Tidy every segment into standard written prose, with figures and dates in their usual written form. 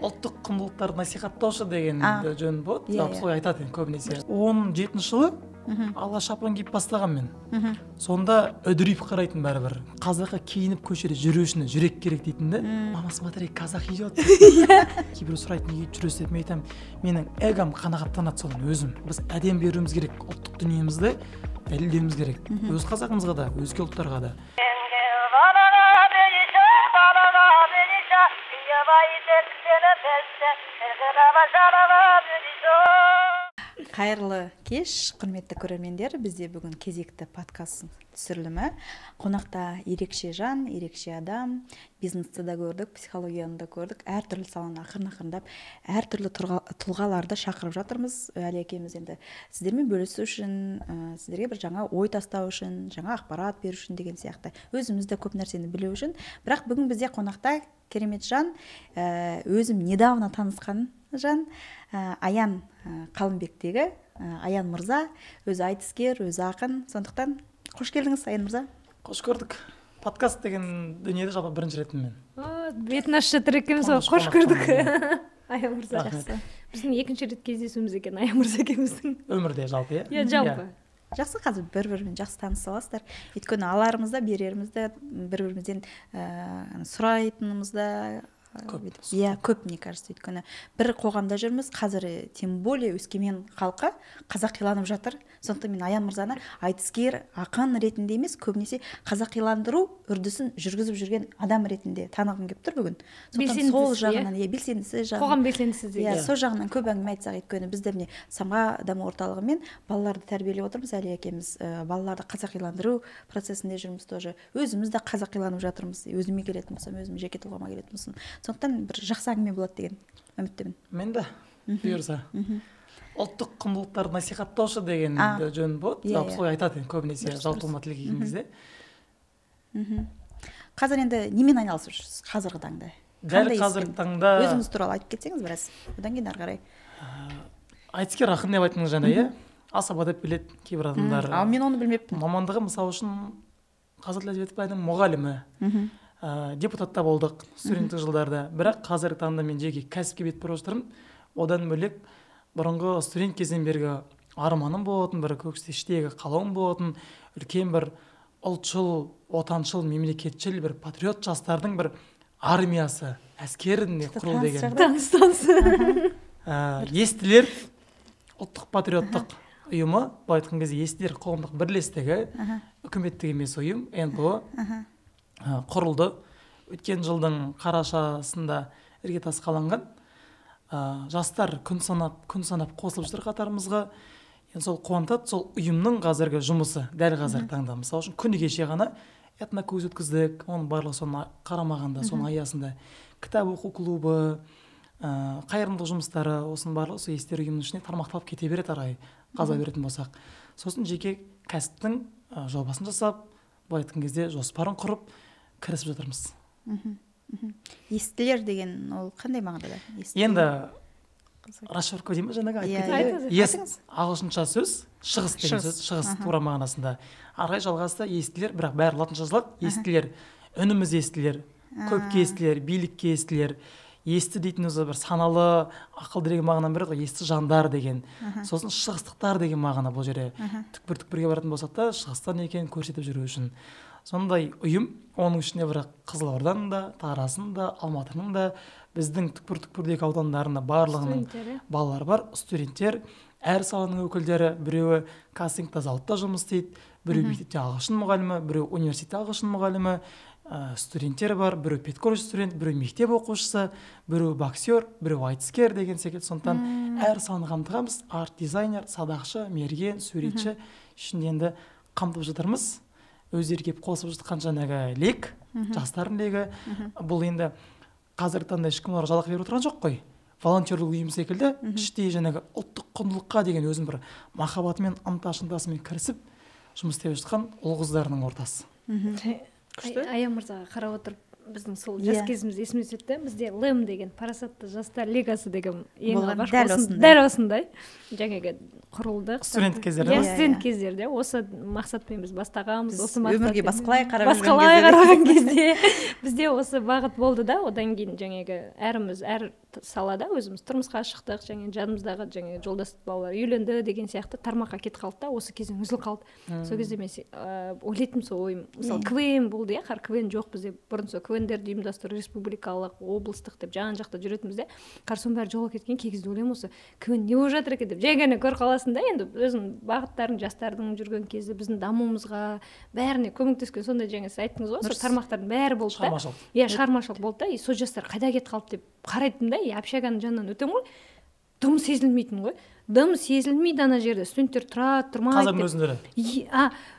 Ұлттық құндылықтарды насихаттаушы деген жөн болады. Жалпы солай айтады енді көбінесе. 17 жылы ала шапан киіп бастаған мен. Сонда үдірейіп қарайтын бәрібір. Қазақы киініп көшеде жүру үшін жүрек керек дейтін де. Мама, смотри, казах идет. Кейбіреу сұрайды, неге жүресіз деп. Мен айтамын, менің эгом қанағаттанады содан өзім. Біз әдем беруіміз керек, ұлттық дүниемізді дәлелдеуіміз керек. Өз қазағымызға да, өзге ұлттарға да. Қайырлы кеш, құрметті көрермендер. Бізде бүгін кезекті подкаст түсірілімі. Қонақта ерекше жан, ерекше адам. Бизнесті де көрдік, психологияны да көрдік. Әртүрлі саланы ақырын-ақырындап, әртүрлі тұлғаларды шақырып жатырмыз. Әлі екеуміз енді сіздермен бөлісу үшін, сіздерге бір жаңа ой тастау үшін, жаңа ақпарат беру үшін деген сияқты. Өзіміз де көп нәрсені білу үшін. Бірақ бүгін бізде қонақта керемет жан, өзім недавно танысқан жан, Аян Қалымбектегі Аян мырза, өзі айтыскер, өзі ақын. Сондықтан қош келдіңіз, Аян мырза. Қош көрдік. Подкаст деген дүниеде жалпы бірінші ретім мен. Бетін ашып жатыр екенбіз ғой. Қош көрдік, Аян мырза. Жақсы. Біздің екінші рет кездесуіміз екен, Аян мырза екеуміздің. Өмірде жалпы, иә? Иә, жалпы. Жақсы, қазір бір-бірімен жақсы таныса аласыздар. Өйткені аларымыз да, береріміз де, бір-бірімізден сұрайтынымыз да көп. Иә, көп, мне кажется. Өйткені бір қоғамда жүрміз, қазір тем более Өскемен халқы қазақиланып жатыр. Сондықтан мен Аян мырзаны айтыскер, ақын ретінде емес, көбінесе қазақиландыру үрдісін жүргізіп жүрген адам ретінде танығым келіп тұр бүгін. Сондықтан сол жағынан, иә, белсендісі жағынан. Қоғам белсендісі деген. Иә, сол жағынан көп әңгіме айтсақ, өйткені біз де міне Самға даму орталығымен балаларды тәрбиелеп отырмыз, Әлия екеуміз балаларды қазақиландыру процесінде жүрміз тоже. Өзіміз де қазақиланып жатырмыз. Өзіме келетін болсам, өзім жеке тұлғама келетін болсам. Сондықтан бір жақсы әңгіме болады деген үміттемін. Мен де бұйырса. Ұлттық құндылықтарды насихаттаушы деген жөн болады. Жалпы солай айтады енді көбінесе жалпы тілге келген кезде. Қазір енді немен айналысып жүрсіз қазіргі таңда? Дәл қазіргі таңда өзіңіз туралы айтып кетсеңіз біраз. Одан кейін ары қарай. Айтыскер ақын деп айттыңыз жаңа, иә? Асаба деп біледі кейбір адамдар. Ал мен оны білмеппін. Мамандығы мысалы үшін қазақ тілі әдебиеті пәнінің мұғалімі. Депутат та болдық студенттік жылдарда. Бірақ қазіргі таңда мен жеке кәсіпке бет бұрып жатырмын. Одан бөлек бұрынғы студент кезден бергі арманым болатын, бір көксте іштегі қалауым болатын, үлкен бір ұлтшыл, отаншыл, мемлекетшіл бір патриот жастардың бір армиясы, әскеріне құру деген. Таныс. Естілер ұлттық патриоттық ұйымы, былай айтқан кезде Естілер қоғамдық бірлестігі, үкіметтік емес ұйым, НПО құрылды. Өткен жылдың қарашасында іргетас қаланған. Жастар күн санап қосылып жатыр қатарымызға. Енді сол қуантады, сол ұйымның қазіргі жұмысы дәл қазіргі таңда. Мысалы үшін күні кеше ғана этнокөз өткіздік, оның барлығы соны қарамағанда, соның аясында кітап оқу клубы, қайырымдылық жұмыстары, осының барлығы сол Естілер ұйымының ішіне тармақталып кете береді арай, қаза беретін болсақ. Сосын жеке кәсіптің жобасын жасап, былай айтқан кезде жоспарын құрып кірісіп жатырмыз. Естілер деген ол қандай мағынада? Енді расшифровка деймін жаңағы айтып кетейін. Ес ағылшынша сөз, шығыс деген сөз, шығыс тура мағынасында. Ары қарай жалғасты естілер, бірақ бәрі латынша жазылады. Естілер, үніміз естілер, көпке естілер, билікке естілер. Есті дейтін өзі бір саналы ақыл деген мағынаны береді ғой, есті жандар деген. Сосын шығыстықтар деген мағына бұл жерде. Түкпір-түкпірге баратын болсақ та шығыстан екенін көрсетіп жүру үшін. Сондай ұйым, оның ішінде бірақ Қызылорданың да, Таразының да, Алматының да, біздің түкпір-түкпірдегі аудандарында барлығының балалары бар, студенттер, әр саланың өкілдері, біреуі кастингта зауытта жұмыс істейді, біреуі мектепте ағылшын мұғалімі, біреуі университетте ағылшын мұғалімі, студенттер бар, біреу педколледж студент, біреу мектеп оқушысы, біреу боксер, біреу айтыскер деген секілді. Сондықтан әр саланы қамтығанбыз. Арт дизайнер, садақшы, мерген, суретші ішінде енді қамтып жатырмыз. Өздері келіп қосып жатқан жаңағы лек, жастардың легі. Бұл енді қазіргі таңда ешкім оларға жалақы беріп отырған жоқ қой. Волонтерлік ұйым секілді іштей жаңағы ұлттық құндылыққа деген өзінің бір махаббатымен, ынта-шынтасымен кірісіп жұмыс істеп жатқан ұл-қыздарының ортасы. Күшті. Аян мырзаға қарап отырып біздің сол жас кезіміз есіме түседі. Бізде ЛЭМ деген парасатты жастар лигасы деген ең алғашқы дәл осындай жаңағы құрылды. Студент кездерде. Иә, студент кездерде осы мақсатпен біз бастағанбыз. Осы өмірге басқалай қараған кезде бізде осы бағыт болды да. Одан кейін жаңағы әріміз әр Салада өзіміз тұрмысқа шықтық, және жанымыздағы және жолдас балалар үйленді деген сияқты, тармаққа кетіп қалды да, осы кезең үзіліп қалды. Сол кезде мен ойлайтынмын, сол ойым, мысалы, КВН болды, иә, қазір КВН жоқ бізде. Бұрын сол КВНдерді ұйымдастыру, республикалық, облыстық деп жан жақта жүретінбіз де, қазір соның бәрі жоғалып кеткен. Кей кезде ойлаймын, осы КВН не болып жатыр екен деп, жай ғана көріп қаласың да. Енді өзің бағыттарың, жастардың жүрген кезі, біздің дамуымызға, бәріне көмектескен сондай, жаңа сіз айттыңыз ғой, сол тармақтардың бәрі болды да. Шығармашылық. Иә, шығармашылық болды да. И сол жастар қайда кетіп қалды деп қарайтынмын да. И общаганың жанынан өтемін ғой, дым сезілмейтін ғой, дым сезілмейді ана жерде, студенттер тұрады, тұрмайды Қазірдің деп. өзінде де. И,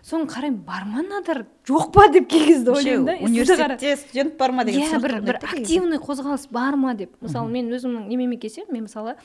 соны қараймын, бар ма мыналар, жоқ па деп кей кезде ойлаймын да. И сізді Университетте студент бар ма деген иә, сұрақ бір туындайды бір да кей кезде. Активный қозғалыс бар ма деп. Мысалы, мен өзімнің немеме келсем, мен, мысалы,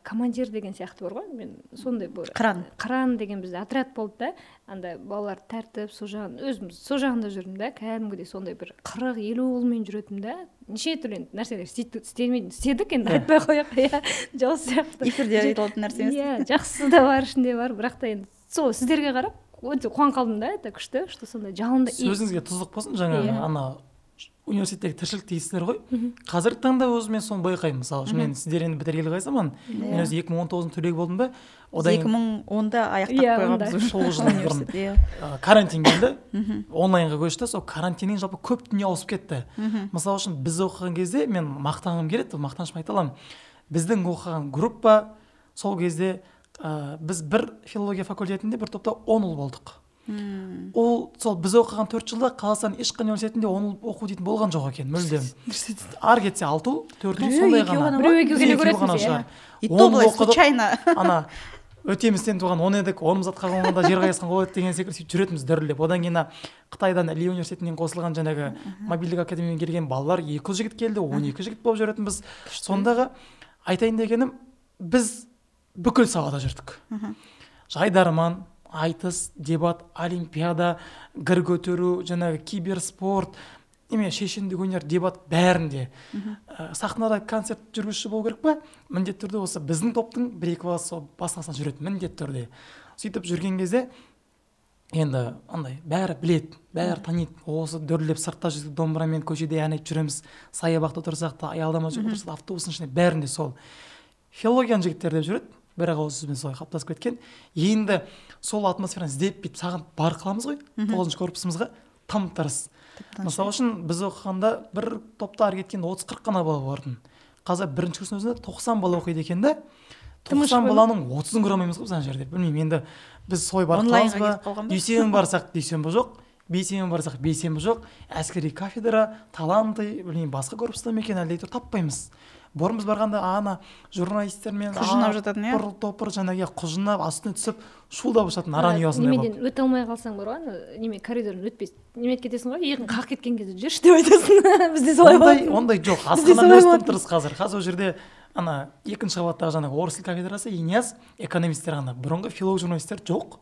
командир деген сияқты бар ғой, мен сондай бір Қыран. Қыран деген бізде отряд болды да, анда балалар тәртіп, сол жағын өзім сол жағында жүрдім да, кәдімгідей сондай бір 40-50 ұлмен жүретінмін да. Неше түрлі енді нәрселер істемейтін істедік енді, айтпай ақ қояйық, иә, жау сияқты. Эфирде айтылатын нәрсе емес. Иә, жақсысы да бар, ішінде бар, бірақ та енді сол сіздерге қарап өте қуанып қалдым да, это күшті, что сондай жалынды Сөзіңізге тұздық болсын, жаңағы ана университеттегі тіршілік дейсіздер ғой. Қазіргі таңда өзім мен соны байқаймын. Мысалы үшін, мен, сіздер енді бітіргелі қай заман, мен өзі 2019-дың түлегі болдым ба, одан Біз кейін 2010-да аяқтап Иә, қойғанбыз онда. уже 9 жыл бұрын. университет, иә. Карантин келді, онлайнға көшті. Сол карантиннен жалпы көп дүние ауысып кетті. Мысалы үшін, біз оқыған кезде, мен мақтанғым келеді, мақтанышпен айта аламын, біздің оқыған группа сол кезде, біз бір филология факультетінде бір топта 10 ұл болдық. Ол сол біз оқыған 4 жылда Қазақстанның ешқандай университетінде 10 ұл оқу дейтін болған жоқ екен мүлдем. Ары кетсе алты ұл, төрт ұл, Біреу, сондай екеу ғана. ғана. Біреу, екеу Біреу, ғана екеу көретінбіз, ғана иә. шығар. И Он то былай оқыдық. случайно. Ана өтемістен туған он едік, онымыз атқа қонғанда жер қайысқан қол еді деген секілді, сөйтіп жүретінбіз дүрілдеп. Одан кейін ана Қытайдан Ли университетінен қосылған жаңағы мобильдік академиядан келген балалар, екі жігіт келді, 12 жігіт болып жүретінбіз. Сондағы айтайын дегенім, біз бүкіл салада жүрдік: жайдарман, айтыс, дебат, олимпиада, гір көтеру, жаңағы киберспорт, неме, шешендік өнер, дебат, бәрінде. Сахнада концерт жүргізуші болу керек па, міндетті түрде осы біздің топтың бір екі баласы сол бас қасынан жүреді міндетті түрде. Сөйтіп жүрген кезде енді андай бәрі біледі, бәрі таниды. Осы дүрілдеп сыртта жүрсек, домбырамен көшеде ән айтып жүреміз, саябақта отырсақ та, аялдама жерде отырсақ та, автобустың ішінде, бәрінде сол филологияның жігіттері деп жүреді. Бір ауыз сөзбен солай қалыптасып кеткен. Енді сол атмосфераны іздеп, бүйтіп сағынып барып қаламыз ғой тоғызыншы корпусымызға, тым тырыс. Мысалы үшін, біз оқығанда бір топта ары кеткенде 30-40 қана бала болатын. Қазір бірінші курстың өзінде 90 бала оқиды екен да. 90 баланың 30-ын көре алмаймыз ғой біз ана жерде. Білмеймін, енді біз солай барып қаламыз Онлайнға ба. кетіп қалған ба? Дүйсенбі барсақ, дүйсенбі жоқ, бейсенбі барсақ, бейсенбі жоқ. Әскери кафедра, таланты, білмеймін, басқа корпуста ма екен әлде, әйтеуір таппаймыз. Бұрын біз барғанда ана журналистермен Құжынап жататын, иә? Топыр топыр жаңағы, құжынап, астына түсіп, шуылдап ұшатын, аран ұясындай болып. Немеден өте алмай қалсаң бар ғой, ана неме, коридордан өтпей неметіп кетесің ғой, иығың қағып кеткен кезде жүрші деп айтасың. Бізде солай Ондай болатын. ондай жоқ. Бізде Асхананың солай өзі тым болатын. тырыс қазір. Қазір ол жерде ана екінші қабаттағы жаңағы орыс тіл кафедрасы, ИНЯС, экономисттер ғана, бұрынғы филолог, журналисттер жоқ.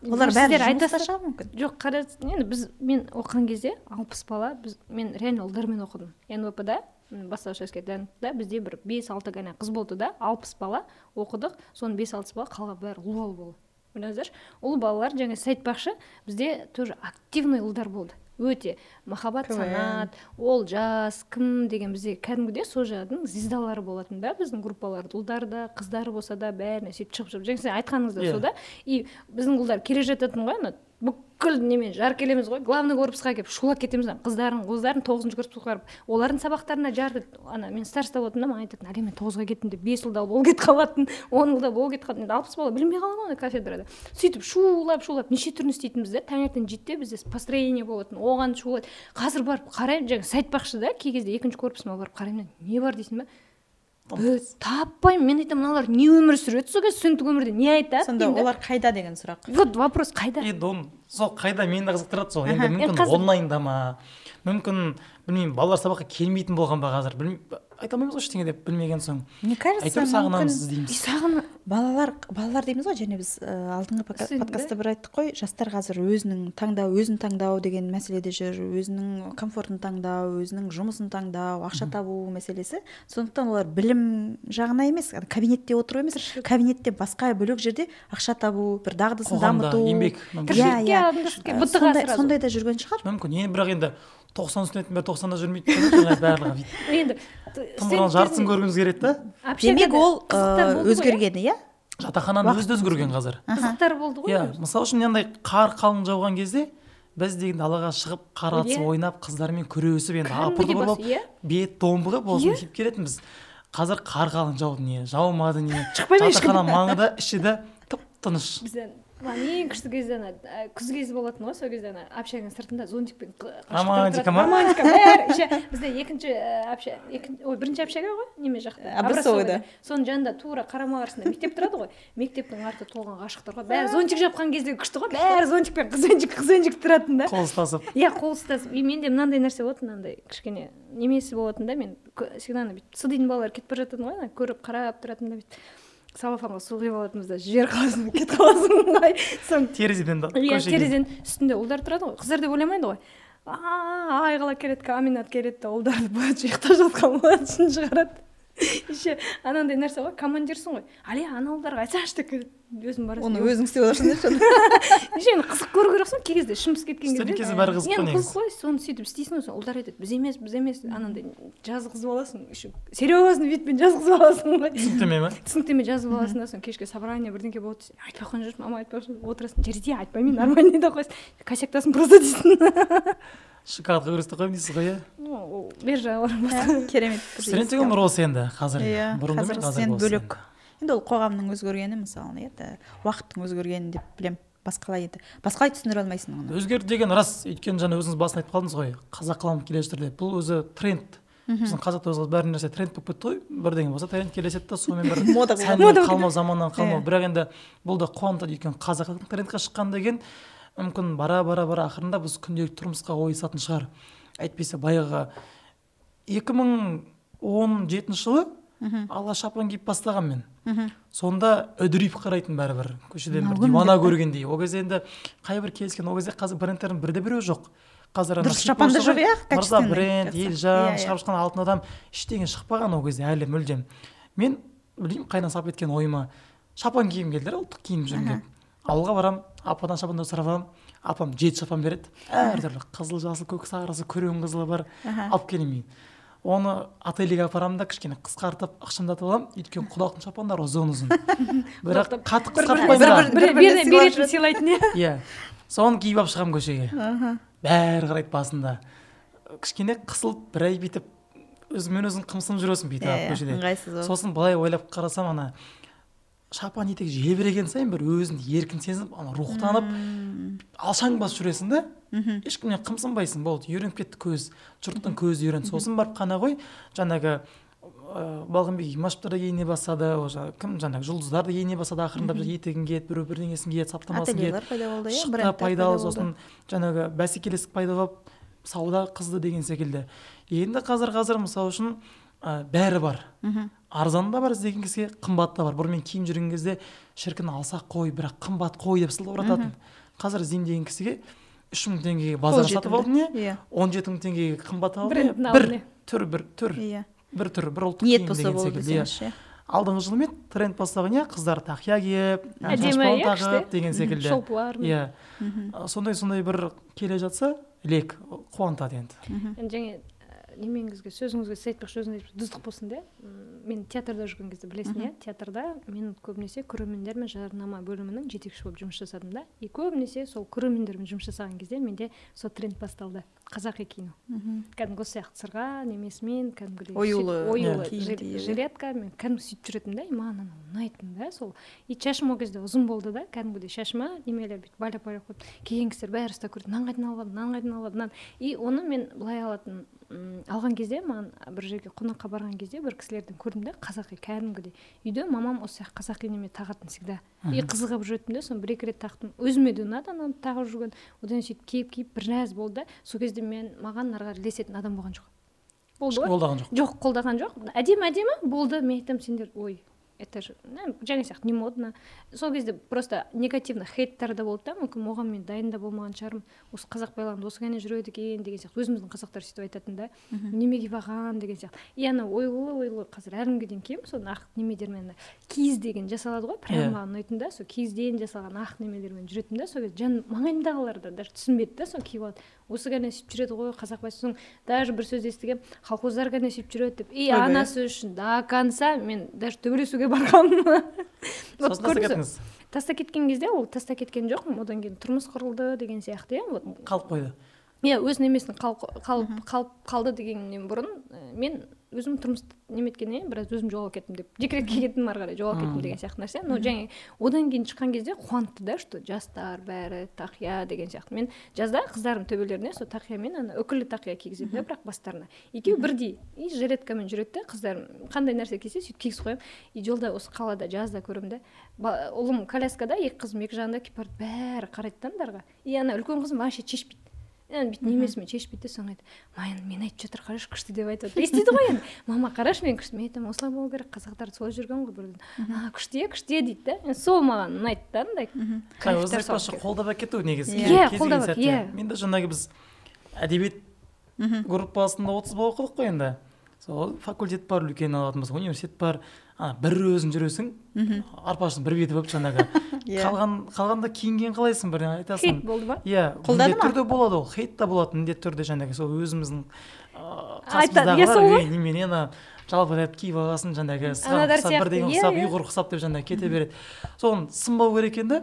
Олар бәрі Сіздер жұмыста айтасыздар. шығар мүмкін. Жоқ, қара, енді біз, мен оқыған кезде 60 бала. Біз, мен реально ұлдармен оқыдым НВП да, бастауыш әскери да. Бізде бір бес алты ғана қыз болды да, 60 бала оқыдық, соның бес алтысы бала, қалған бәрі ұл бала болды. Ойлаңыздаршы, ұл балалар. Жаңа сіз айтпақшы, бізде тоже активный ұлдар болды өте. Махаббат, КВН. Санат, Олжас, кім деген, бізде кәдімгідей сол жағының звездалары болатын да. Біздің группаларда ұлдар да, қыздар болса да, бәріне сөйтіп шығып шығып, жаңа сіз айтқаныңыз да Иә. сол да. И біздің ұлдар келе жататын ғой, ана бүкіл немен жарып келеміз ғой, главный корпусқа келіп шулап кетеміз. Ана қыздарын, қыздарын тоғызыншы корпусқа барып, олардың сабақтарына жарды. Ана мен староста болатынмын да, маған айтатын: «Әле, мен тоғызға кеттім», – деп. 5 ұлда ол кетіп қалатын, 10 ұлда ол кетіп қалатын. Енді 60 бала білінбей қалған ғой ана кафедрада. Сөйтіп шулап шулап неше түрлі істейтінбіз да. Таңертең 7-де бізде построение болатын, оған шулайды. Қазір барып қараймын, жаңа сіз айтпақшы да, кей кезде екінші корпусыма барып қараймын да, не бар дейсің ба, таппаймын. Мен айтамын, мыналар не өмір сүреді сол кезде, студенттік өмірде не айтады Сонда деймін да. олар қайда деген сұрақ. Вот вопрос: қайда? Енді оны, сол қайда, мені де қызықтырады сол енді. Енді Мүмкін, онлайнда ма, мүмкін, білмеймін, балалар сабаққа келмейтін болған ба қазір, айта алмаймыз ғой ештеңе деп, білмеген соң. Мне кажется, Әйтеуір сағынамыз, мүмкін іздейміз. Сағын балалар, балалар дейміз ғой, және біз алдыңғы Студент, подкастта бір айттық қой, жастар қазір өзінің таңдау, өзін таңдау деген мәселеде жүр, өзінің комфортын таңдау, өзінің жұмысын таңдау, ақша табу мәселесі. Сондықтан олар білім жағына емес, ана кабинетте отыру емес, кабинетте басқа бөлек жерде ақша табу, бір дағдысын Қоғамда дамыту. еңбек, мүмкін. Иә, Тіршілікке иә. араласып, БТ-ға Сондай, сразу. Сондайда жүрген шығар. Мүмкін. Енді бірақ енді 90 студенттің бәрі 90-да жүрмейді жаңа барлығы бүйтіп. Енді тым жартысын көргіміз келеді да. Демек ол өзгерген, иә? Жатақхананың өзі де өзгерген қазір. Қызықтар болды ғой. Иә, мысалы үшін мынандай қар қалың жауған кезде біз деген далаға шығып қар атысып ойнап, қыздармен күресіп, енді апыр-топыр болып, бет домбығып болсын киіп келетінбіз. Қазір қар қалың жауды не, жаумады не. Жатақхана маңында іші де тып-тыныш. Ең күшті кезде ана күз кезі болатын ғой, сол кезде ана общаганың сыртында зонтикпен романтика ма? Романтика бәрі. Бізде екінші общага, ой, бірінші общага ғой, неме жақта? Образцовыйда. Соның жанында тура қарама-қарсысында мектеп тұрады ғой. Мектептің арты толған ғашықтар ғой. Бәрі зонтик жапқан кезде күшті ғой. Бәрі зонтикпен қызбен тұратын да. Қол ұстасып. Иә, қол ұстасып. И менде мынандай нәрсе болатын, мынандай кішкене немесі болатын да, мен всегда ана бүйтіп сыдыйдың балалары кетіп бара жататын ғой, ана көріп қарап тұратын да бүйтіп. Салафанға су құйып алатынбыз да, жібер қаласың, кетіп қаласың ғой. Соң терезеден да, иә, терезеден үстінде ұлдар тұрады ғой, қыздар деп ойламайды ғой. Айғалап келеді, Аминат келеді да, ұлдарды болады, ұйықтап жатқан болады, шын шығарады. Еще анандай нәрсе ғой, командирсің ғой. Али, ана ұлдарға айтсаңшы деп келеді. Өзің барасың. Оны өзің істеп отырсың деші. Еще енді қызық көру керексің, кей кезде ішім пісіп кеткен кезде. Студент кезде бәрі қызық қой негізі. Қызық қой, соны сөйтіп істейсің ғой, ұлдар айтады, біз емес, біз емес, анандай жазғызып аласың, еще серьезный видпен жазғызып аласың ғой. Түсініктеме ме? Түсініктеме жазып аласың да, соң кешке собрание бірдеңке болады, айтпай ақ қойыңызшы, мама айтпай ақ, отырасың, жерде айтпаймын, нормальный да қойсың, косяктасын просто дейсің. Шоколадқа көрсетіп қоямын дейсіз ғой, иә? Ол бер жағы бар басқа. Керемет. Студенттік өмір осы енді қазір. Иә, бұрынғы мен қазір бөлек. Енді ол қоғамның өзгергені, мысалы, иә, уақыттың өзгергені деп білем. Басқалай еді. Басқалай түсіндіре алмайсың оны. Өзгерді деген рас, өйткені жаңа өзіңіз басын айтып қалдыңыз ғой, қазақыланып келе жатыр деп. Бұл өзі тренд. Біздің қазақта өзі бәрі нәрсе тренд болып кетті ғой. Бірдеңе болса тренд келеседі да, сонымен бір сәннен қалмау, заманнан қалмау. Бірақ енді бұл да қуантады, өйткені қазақылық трендке шыққан деген мүмкін бара-бара ақырында біз күнделікті тұрмысқа ойысатын шығар. Әйтпесе баяғы 2017 жылы ала шапан киіп бастаған мен. Сонда үдірейіп қарайтын бәрібір көшеден бір диуана көргендей. Ол кезде енді қай бір келіскен, ол кезде қазір брендтердің бірде-біреуі жоқ. Қазір ана шапанда жоқ, иә, Мырза бренд, Елжан, шығарып шыққан алтын адам ештеңе шықпаған ол кезде әлі мүлдем. Мен білмеймін қайдан сап кеткен ойыма шапан киім келді, ұлттық киім жүргім келіп. Ауылға барам, ападан шапанды сұрап аламын, апам 7 шапан береді. Әртүрлі қызыл, жасыл, көк, сарысы, күрең қызылы бар, алып келемін. Оны ательеге апарамын да, кішкене қысқартып, ықшамдатып аламын. Өйткені құлақтың шапандары ұзын-ұзын. Бірақ қатты қысқартпаймын да. Беретін сыйлайтын, иә. Соны киіп алып шығамын көшеге. Бәрі қарайды басында. Кішкене қысылып, бір ай бүйтіп, өзімен өзің қымсынып жүресің бүйтіп көшеде. Сосын былай ойлап қарасам, ана шапан етек желбіреген сайын бір өзіңді еркін сезініп, ана рухтанып, алшаң басып жүресің да, ешкімнен қымсынбайсың, болды, үйреніп кетті көз, жұрттың көзі үйренді. Сосын барып қана ғой, жаңағы Балғынбек Имашевтар да киіне бастады, кім жаңағы жұлдыздар да киіне бастады, ақырындап етігін киеді, біреу бірдеңесін киеді, саптамасын киеді. Ательелер пайда болды, иә, брендтер пайда болды, сосын жаңағы бәсекелестік пайда болып, сауда қызды деген секілді. Енді қазір мысалы үшін бәрі бар. Арзан да бар іздеген кісіге, қымбат та бар. Бұрын мен киім жүрген кезде шіркін алсақ қой, бірақ қымбат қой деп сылтаурататын. Қазір іздеймін деген кісіге 3000 теңгеге базар сатып алдым не, 17000 теңгеге қымбат алдым. Бір түр, бір түр. Бір түр, бір ұлттық киім деген секілді. Алдыңғы жылы мен тренд бастаған, иә, қыздар тақия киіп, шашбауын тағып деген секілді. Шолпылар. Иә. Сондай бір келе жатса, лек қуантады енді. Және немеңізге, сөзіңізге сіз айтпақшы, өзіңіз айтпақшы, дуздық болсын да. Мен театрда жүрген кезде білесің, иә, театрда мен көбінесе көрермендер мен жарнама бөлімінің жетекші болып жұмыс жасадым да. И көбінесе сол көрермендермен жұмыс жасаған кезде менде сол тренд басталды. Қазақи киіну. Кәдімгі осы сияқты сырға немесімен, кәдімгідей оюлы жилетка, мен кәдімгі сөйтіп жүретінмін да, и маған анау ұнайтын да сол. И шашым ол кезде ұзын болды да, кәдімгідей шашыма немелер бүйтіп байлап-байлап қойып, келген кісілер бәрі ұстап көрді, мынаны қайдан алып алдың, мынаны қайдан алып алдың. И оны мен былай алатын, алған кезде маған бір жерге қонаққа барған кезде бір кісілерден көрдім да, қазақи кәдімгідей. Үйде мамам осы сияқты қазақи неме тағатын всегда. И қызығып жүретін де, соны бір-екі рет тақтым. Өзіме де ұнады ананы тағып жүрген. Одан сөйтіп киіп-киіп біраз болды да. Сол кезде мен маған ары қарай ілесетін адам болған жоқ. Болды ғой? Қолдаған жоқ. Жоқ, қолдаған жоқ. Әдемі-әдемі болды. Мен айтамын, сендер, ой, это же жаңа сияқты не модно. Сол кезде просто негативно хейттер да болды да, мүмкін оған мен дайын да болмаған шығармын. Осы қазақ байланды, осы ғана жүреді екен деген сияқты. Өзіміздің қазақтар сөйтіп айтатын да. Неме киіп алған деген сияқты. И ана ойлы қазір әлі дейін киемін, соны ақ немелермен киіз деген жасалады ғой, прям маған ұнайтын да, сол киізден жасалған ақ немелермен жүретін да. Сол кезде жан маңайымдағылар да даже түсінбеді да, соны киіп алады. Осы ғана сөйтіп жүреді ғой қазақ бай. Даже бір сөз естігем, колхоздар ғана сөйтіп жүреді деп. И анасы үшін до конца мен даже төбелесуге барғанмын. Сосын тастап кеттіңіз? Тастап кеткен кезде ол тастап кеткен жоқпын, одан кейін тұрмыс құрылды деген сияқты, иә, вот. Қалып қойды. Иә, өз немесін қалып қалды дегеннен бұрын мен өзім тұрмыс неметкеннен біраз өзім жоғалып кеттім деп декретке кеттім, ары қарай жоғалып кеттім деген сияқты нәрсе. Но және одан кейін шыққан кезде қуантты да, что жастар бәрі тақия деген сияқты. Мен жазда қыздарым төбелеріне сол тақиямен, ана үкілі тақия кигіземін да, бірақ бастарына екеуі бірдей и жилеткамен жүреді да қыздарым, қандай нәрсе кисе сөйтіп кигізіп қоямын. И жолда осы қалада жазда көремін да, ұлым коляскада, екі қызым екі жағында келіп барады, бәрі қарайды да андарға. И ана үлкен қызым вообще шешпейді, бүйтіп немесімен шешпейді де, соны айтады, мама мен айтып жатыр, қарашы күшті деп айтады. Естиді ғой енді, мама қарашы мен күшті. Мен айтамын, осылай болу керек, қазақтар солай жүрген ғой бұрын. А, күшті е, күшті е дейді да. Сол маған ұнайды да андай. Өзі айтпақшы, қолдап әкету негізі. Иә, қолдап, иә. Мен де жаңағы біз әдебиет группасында 30 бала оқыдық қой енді. Сол факультет бар, үлкен алатын болсақ, университет бар. Ана бір өзің жүресің, арпашының бір беті болып жаңағы. Қалғанда киінген қалайсың, бір айтасың. Хейт болды ма? Иә, міндетті түрде болады ол, хейт та болады міндетті түрде жаңағы. Сол өзіміздің қасымыздағылар немене ана жалбырап киіп алғасын жаңағы, сыған ұқсап, бірдеңе ұқсап, ұйғыр ұқсап деп жаңағы кете береді. Соны сынбау керек енді.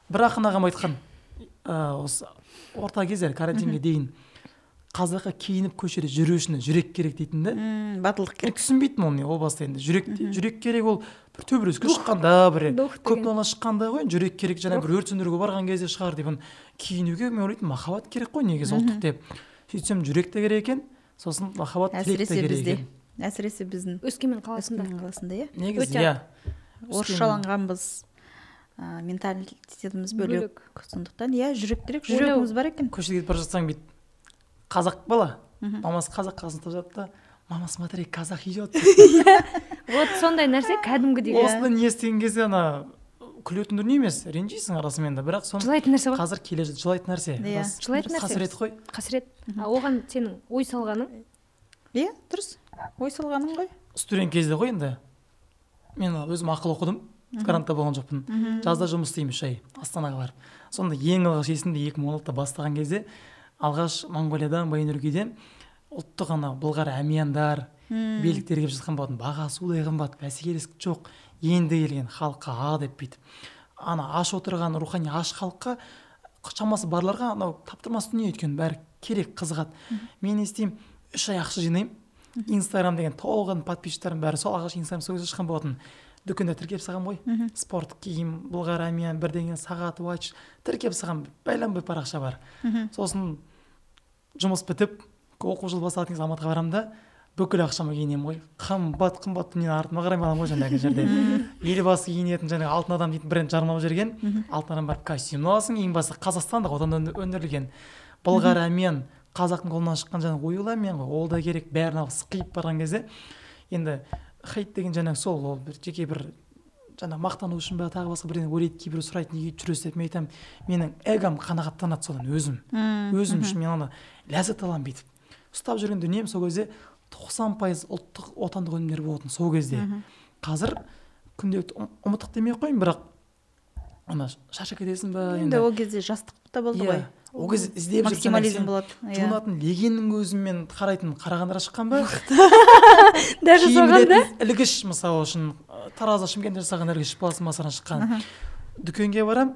Бір ақын ағам айтқан, осы орта кездері карантинге дейін қазаққа киініп көшеде жүру үшін жүрек керек дейтін де. Батылдық керек. Түсінбейтінмін оны о баста енді. Жүрек керек ол бір төбелеске шыққанда, бір көп дала шыққанда ғой, жүрек керек, жаңа бір өрт сөндіруге барған кезде шығар деп. Киінуге мен ойлайтынмын, махаббат керек қой негізі ұлттық деп. Сөйтсем жүрек те керек екен, сосын махаббат тілек те керек екен. Әсіресе біздің Өскемен қаласында. Өскемен қаласында, иә. Негізі, иә. Орысшаланғанбыз, менталитетіміз бөлек. Сондықтан, иә, жүрек керек, жүрегіміз бар екен. Көшеде кетіп бара жатсаң бүйтіп қазақ бала, мамасы қазақ қасында тұрып жатты да, мама, смотри, казах идет. Вот сондай нәрсе кәдімгідей. Осыны не естіген кезде ана күлетін дүние емес, ренжисің расымен де, бірақ соны жылайтын нәрсе ғой. Қазір келе жылайтын нәрсе. Жылайтын нәрсе. Қасірет қой. Қасірет. А оған сенің ой салғаның? Иә, дұрыс. Ой салғаның ғой. Студент кезде ғой енді. Мен өзім ақыл оқыдым, грантта болған жоқпын. Жазда жұмыс істеймін 3 ай, Астанаға барып. Сонда ең алғаш есімде 2016-да бастаған кезде алғаш Моңғолиядан, Баян-Өлгейден ұлттық ана былғары әмияндар, белдіктер келіп жатқан болатын. Бағасы удай қымбат, бәсекелестік жоқ. Енді келген халыққа а деп бүйтіп. Ана аш отырған, рухани аш халыққа, шамасы барларға анау таптырмас дүние, өйткені бәрі керек, қызығады. Мен не істеймін? 3 ай ақша жинаймын. Инстаграм деген толған подписчиктерім бәрі сол ағаш Инстаграм сол кезде шыққан болатын. Дүкенде тіркеп салғам ғой. Спорт киім, былғары әмиян, бірдеңе, сағат, watch тіркеп салғам, бәленбай парақша бар. Сосын жұмыс бітіп, оқу жылы басталатын кезде Алматыға барамын да, бүкіл ақшама киінемін ғой. Қымбат қымбат дүниені артыма қараймын аламын ғой жаңағы жерде. Елбасы киінетін жаңағы алтын адам дейтін бренд жарнамалап жүрген. Алтын адам барып костюм аласың, ең басты Қазақстандық, отанда өндірілген. Былғары әмиян, қазақтың қолынан шыққан жаңағы оюлы әмиян ғой, ол да керек, бәрін алып сықиып барған кезде енді хейт деген жаңағы сол, ол бір жеке бір жаңағы мақтану үшін бе, тағы басқа бірдеңе ойлайды, кейбіреу сұрайды, неге жүресіз деп. Мен айтамын, менің эгом қанағаттанады содан өзім. Өзім үшін мен ана ләззат аламын бүйтіп. Ұстап жүрген дүнием сол кезде 90% ұлттық отандық өнімдер болатын сол кезде. Қазір күнделікті ұмыттық демей ақ қояйын, бірақ ана шаршап кетесің бе енді. Ол кезде жастық та болды ғой. Ол кезде іздеп жүріп максимализм болады. Жуынатын легеннің өзімен қарайтын қарағандыра шыққан ба? Даже соған да? Ілгіш мысалы үшін Таразда, Шымкентте жасаған ілгіш пластмассадан шыққан. Дүкенге барам,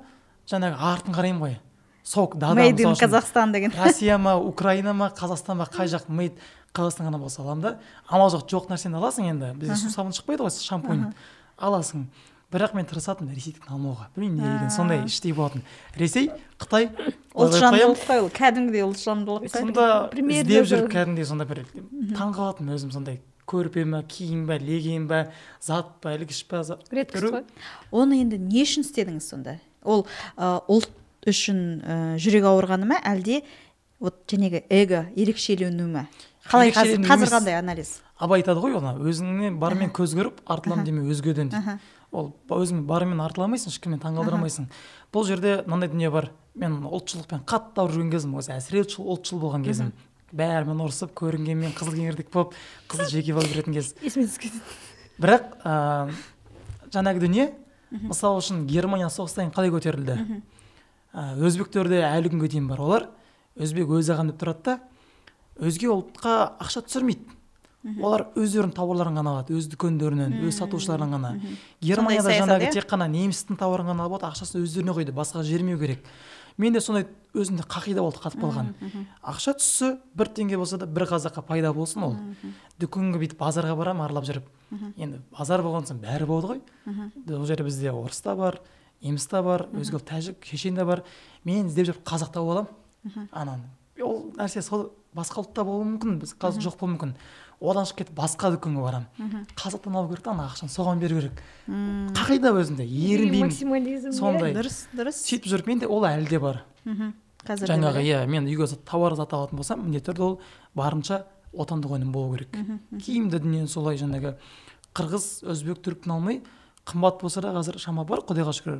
жаңағы артын қараймын ғой. Сок, дада, Made in Қазақстан деген. Россия ма, Украина ма, Қазақстан ба, қай жақ made Қазақстан ғана болса аламын да. Амал жоқ, жоқ нәрсені аласың енді. Бізде су сабын шықпайды ғой, шампунь аласың. Бірақ мен тырысатынмын ресейдікін алмауға. Білмеймін неге екенін, сондай іштей болатын. Ресей, Қытай, ұлтжандылық қой ол, кәдімгідей ұлтжандылық қой. Сонда іздеп жүріп кәдімгідей сонда бір таң қалатынмын өзім, сондай көрпе ме, киім бе, леген бе, зат па, ілгіш пе, редкость қой. Оны енді не үшін істедіңіз сонда? Ол ұлт үшін жүрек ауырғаны ма, әлде вот жәнегі эго ерекшелену ме? Қалай қазір қандай анализ? Абай айтады ғой оны, өзіңнен бармен көз көріп, артылам деме өзгеден дейді. Ол өзің барымен артыла алмайсың, ешкімнен таңғалдыра алмайсың. Бұл жерде мынандай дүние бар. Мен ұлтшылықпен қатты ауырып жүрген кезім, осы әсіресе ұлтшыл болған кезім. Бәрімен ұрысып, көрінгенмен қызыл кеңірдек болып, қызыл жеке болып жүретін кез. Есіме түсіп кетеді. Бірақ жаңағы дүние, мысалы үшін Германия соғыстан кейін қалай көтерілді? Өзбектерде әлі күнге дейін бар. Олар Өзбек өз ағам деп тұрады да, өзге ұлтқа ақша түсірмейді. Олар өздерінің тауарларын ғана алады, өз дүкендерінен, өз сатушыларынан ғана. Германияда жаңағы тек қана немістің тауарын ғана алып, ақшасын өздеріне қойды, басқа жібермеу керек. Менде сондай өзімде қағида болды, қатып қалған. Ақша түссе, бір теңге болса да бір қазаққа пайда болсын ол. Дүкенге бүйтіп базарға барамын, аралап жүріп. Енді базар болған соң бәрі болады ғой. Ол жерде бізде орыс та бар, неміс та бар, өзге тәжік, шешен де бар. Мен іздеп жүріп қазақ тауып аламын. Ананы. Ол нәрсе сол басқа ұлтта болуы мүмкін, біз қазір жоқ болуы мүмкін. Одан шығып кетіп басқа дүкенге барамын. Қазақтан алу керек та, ана ақшаны соған беру керек. Қағида өзімде, ерінбеймін. Максимализм. Сондай. Дұрыс, дұрыс. Сөйтіп жүріп менде ол әлі де бар. Қазір жаңағы, иә, мен үйге тауар зат алатын болсам, міндетті түрде ол барынша отандық өнім болу керек. Киімді дүниені солай жаңағы қырғыз, өзбек, түріктің алмай, қымбат болса да қазір шама бар, Құдайға шүкір.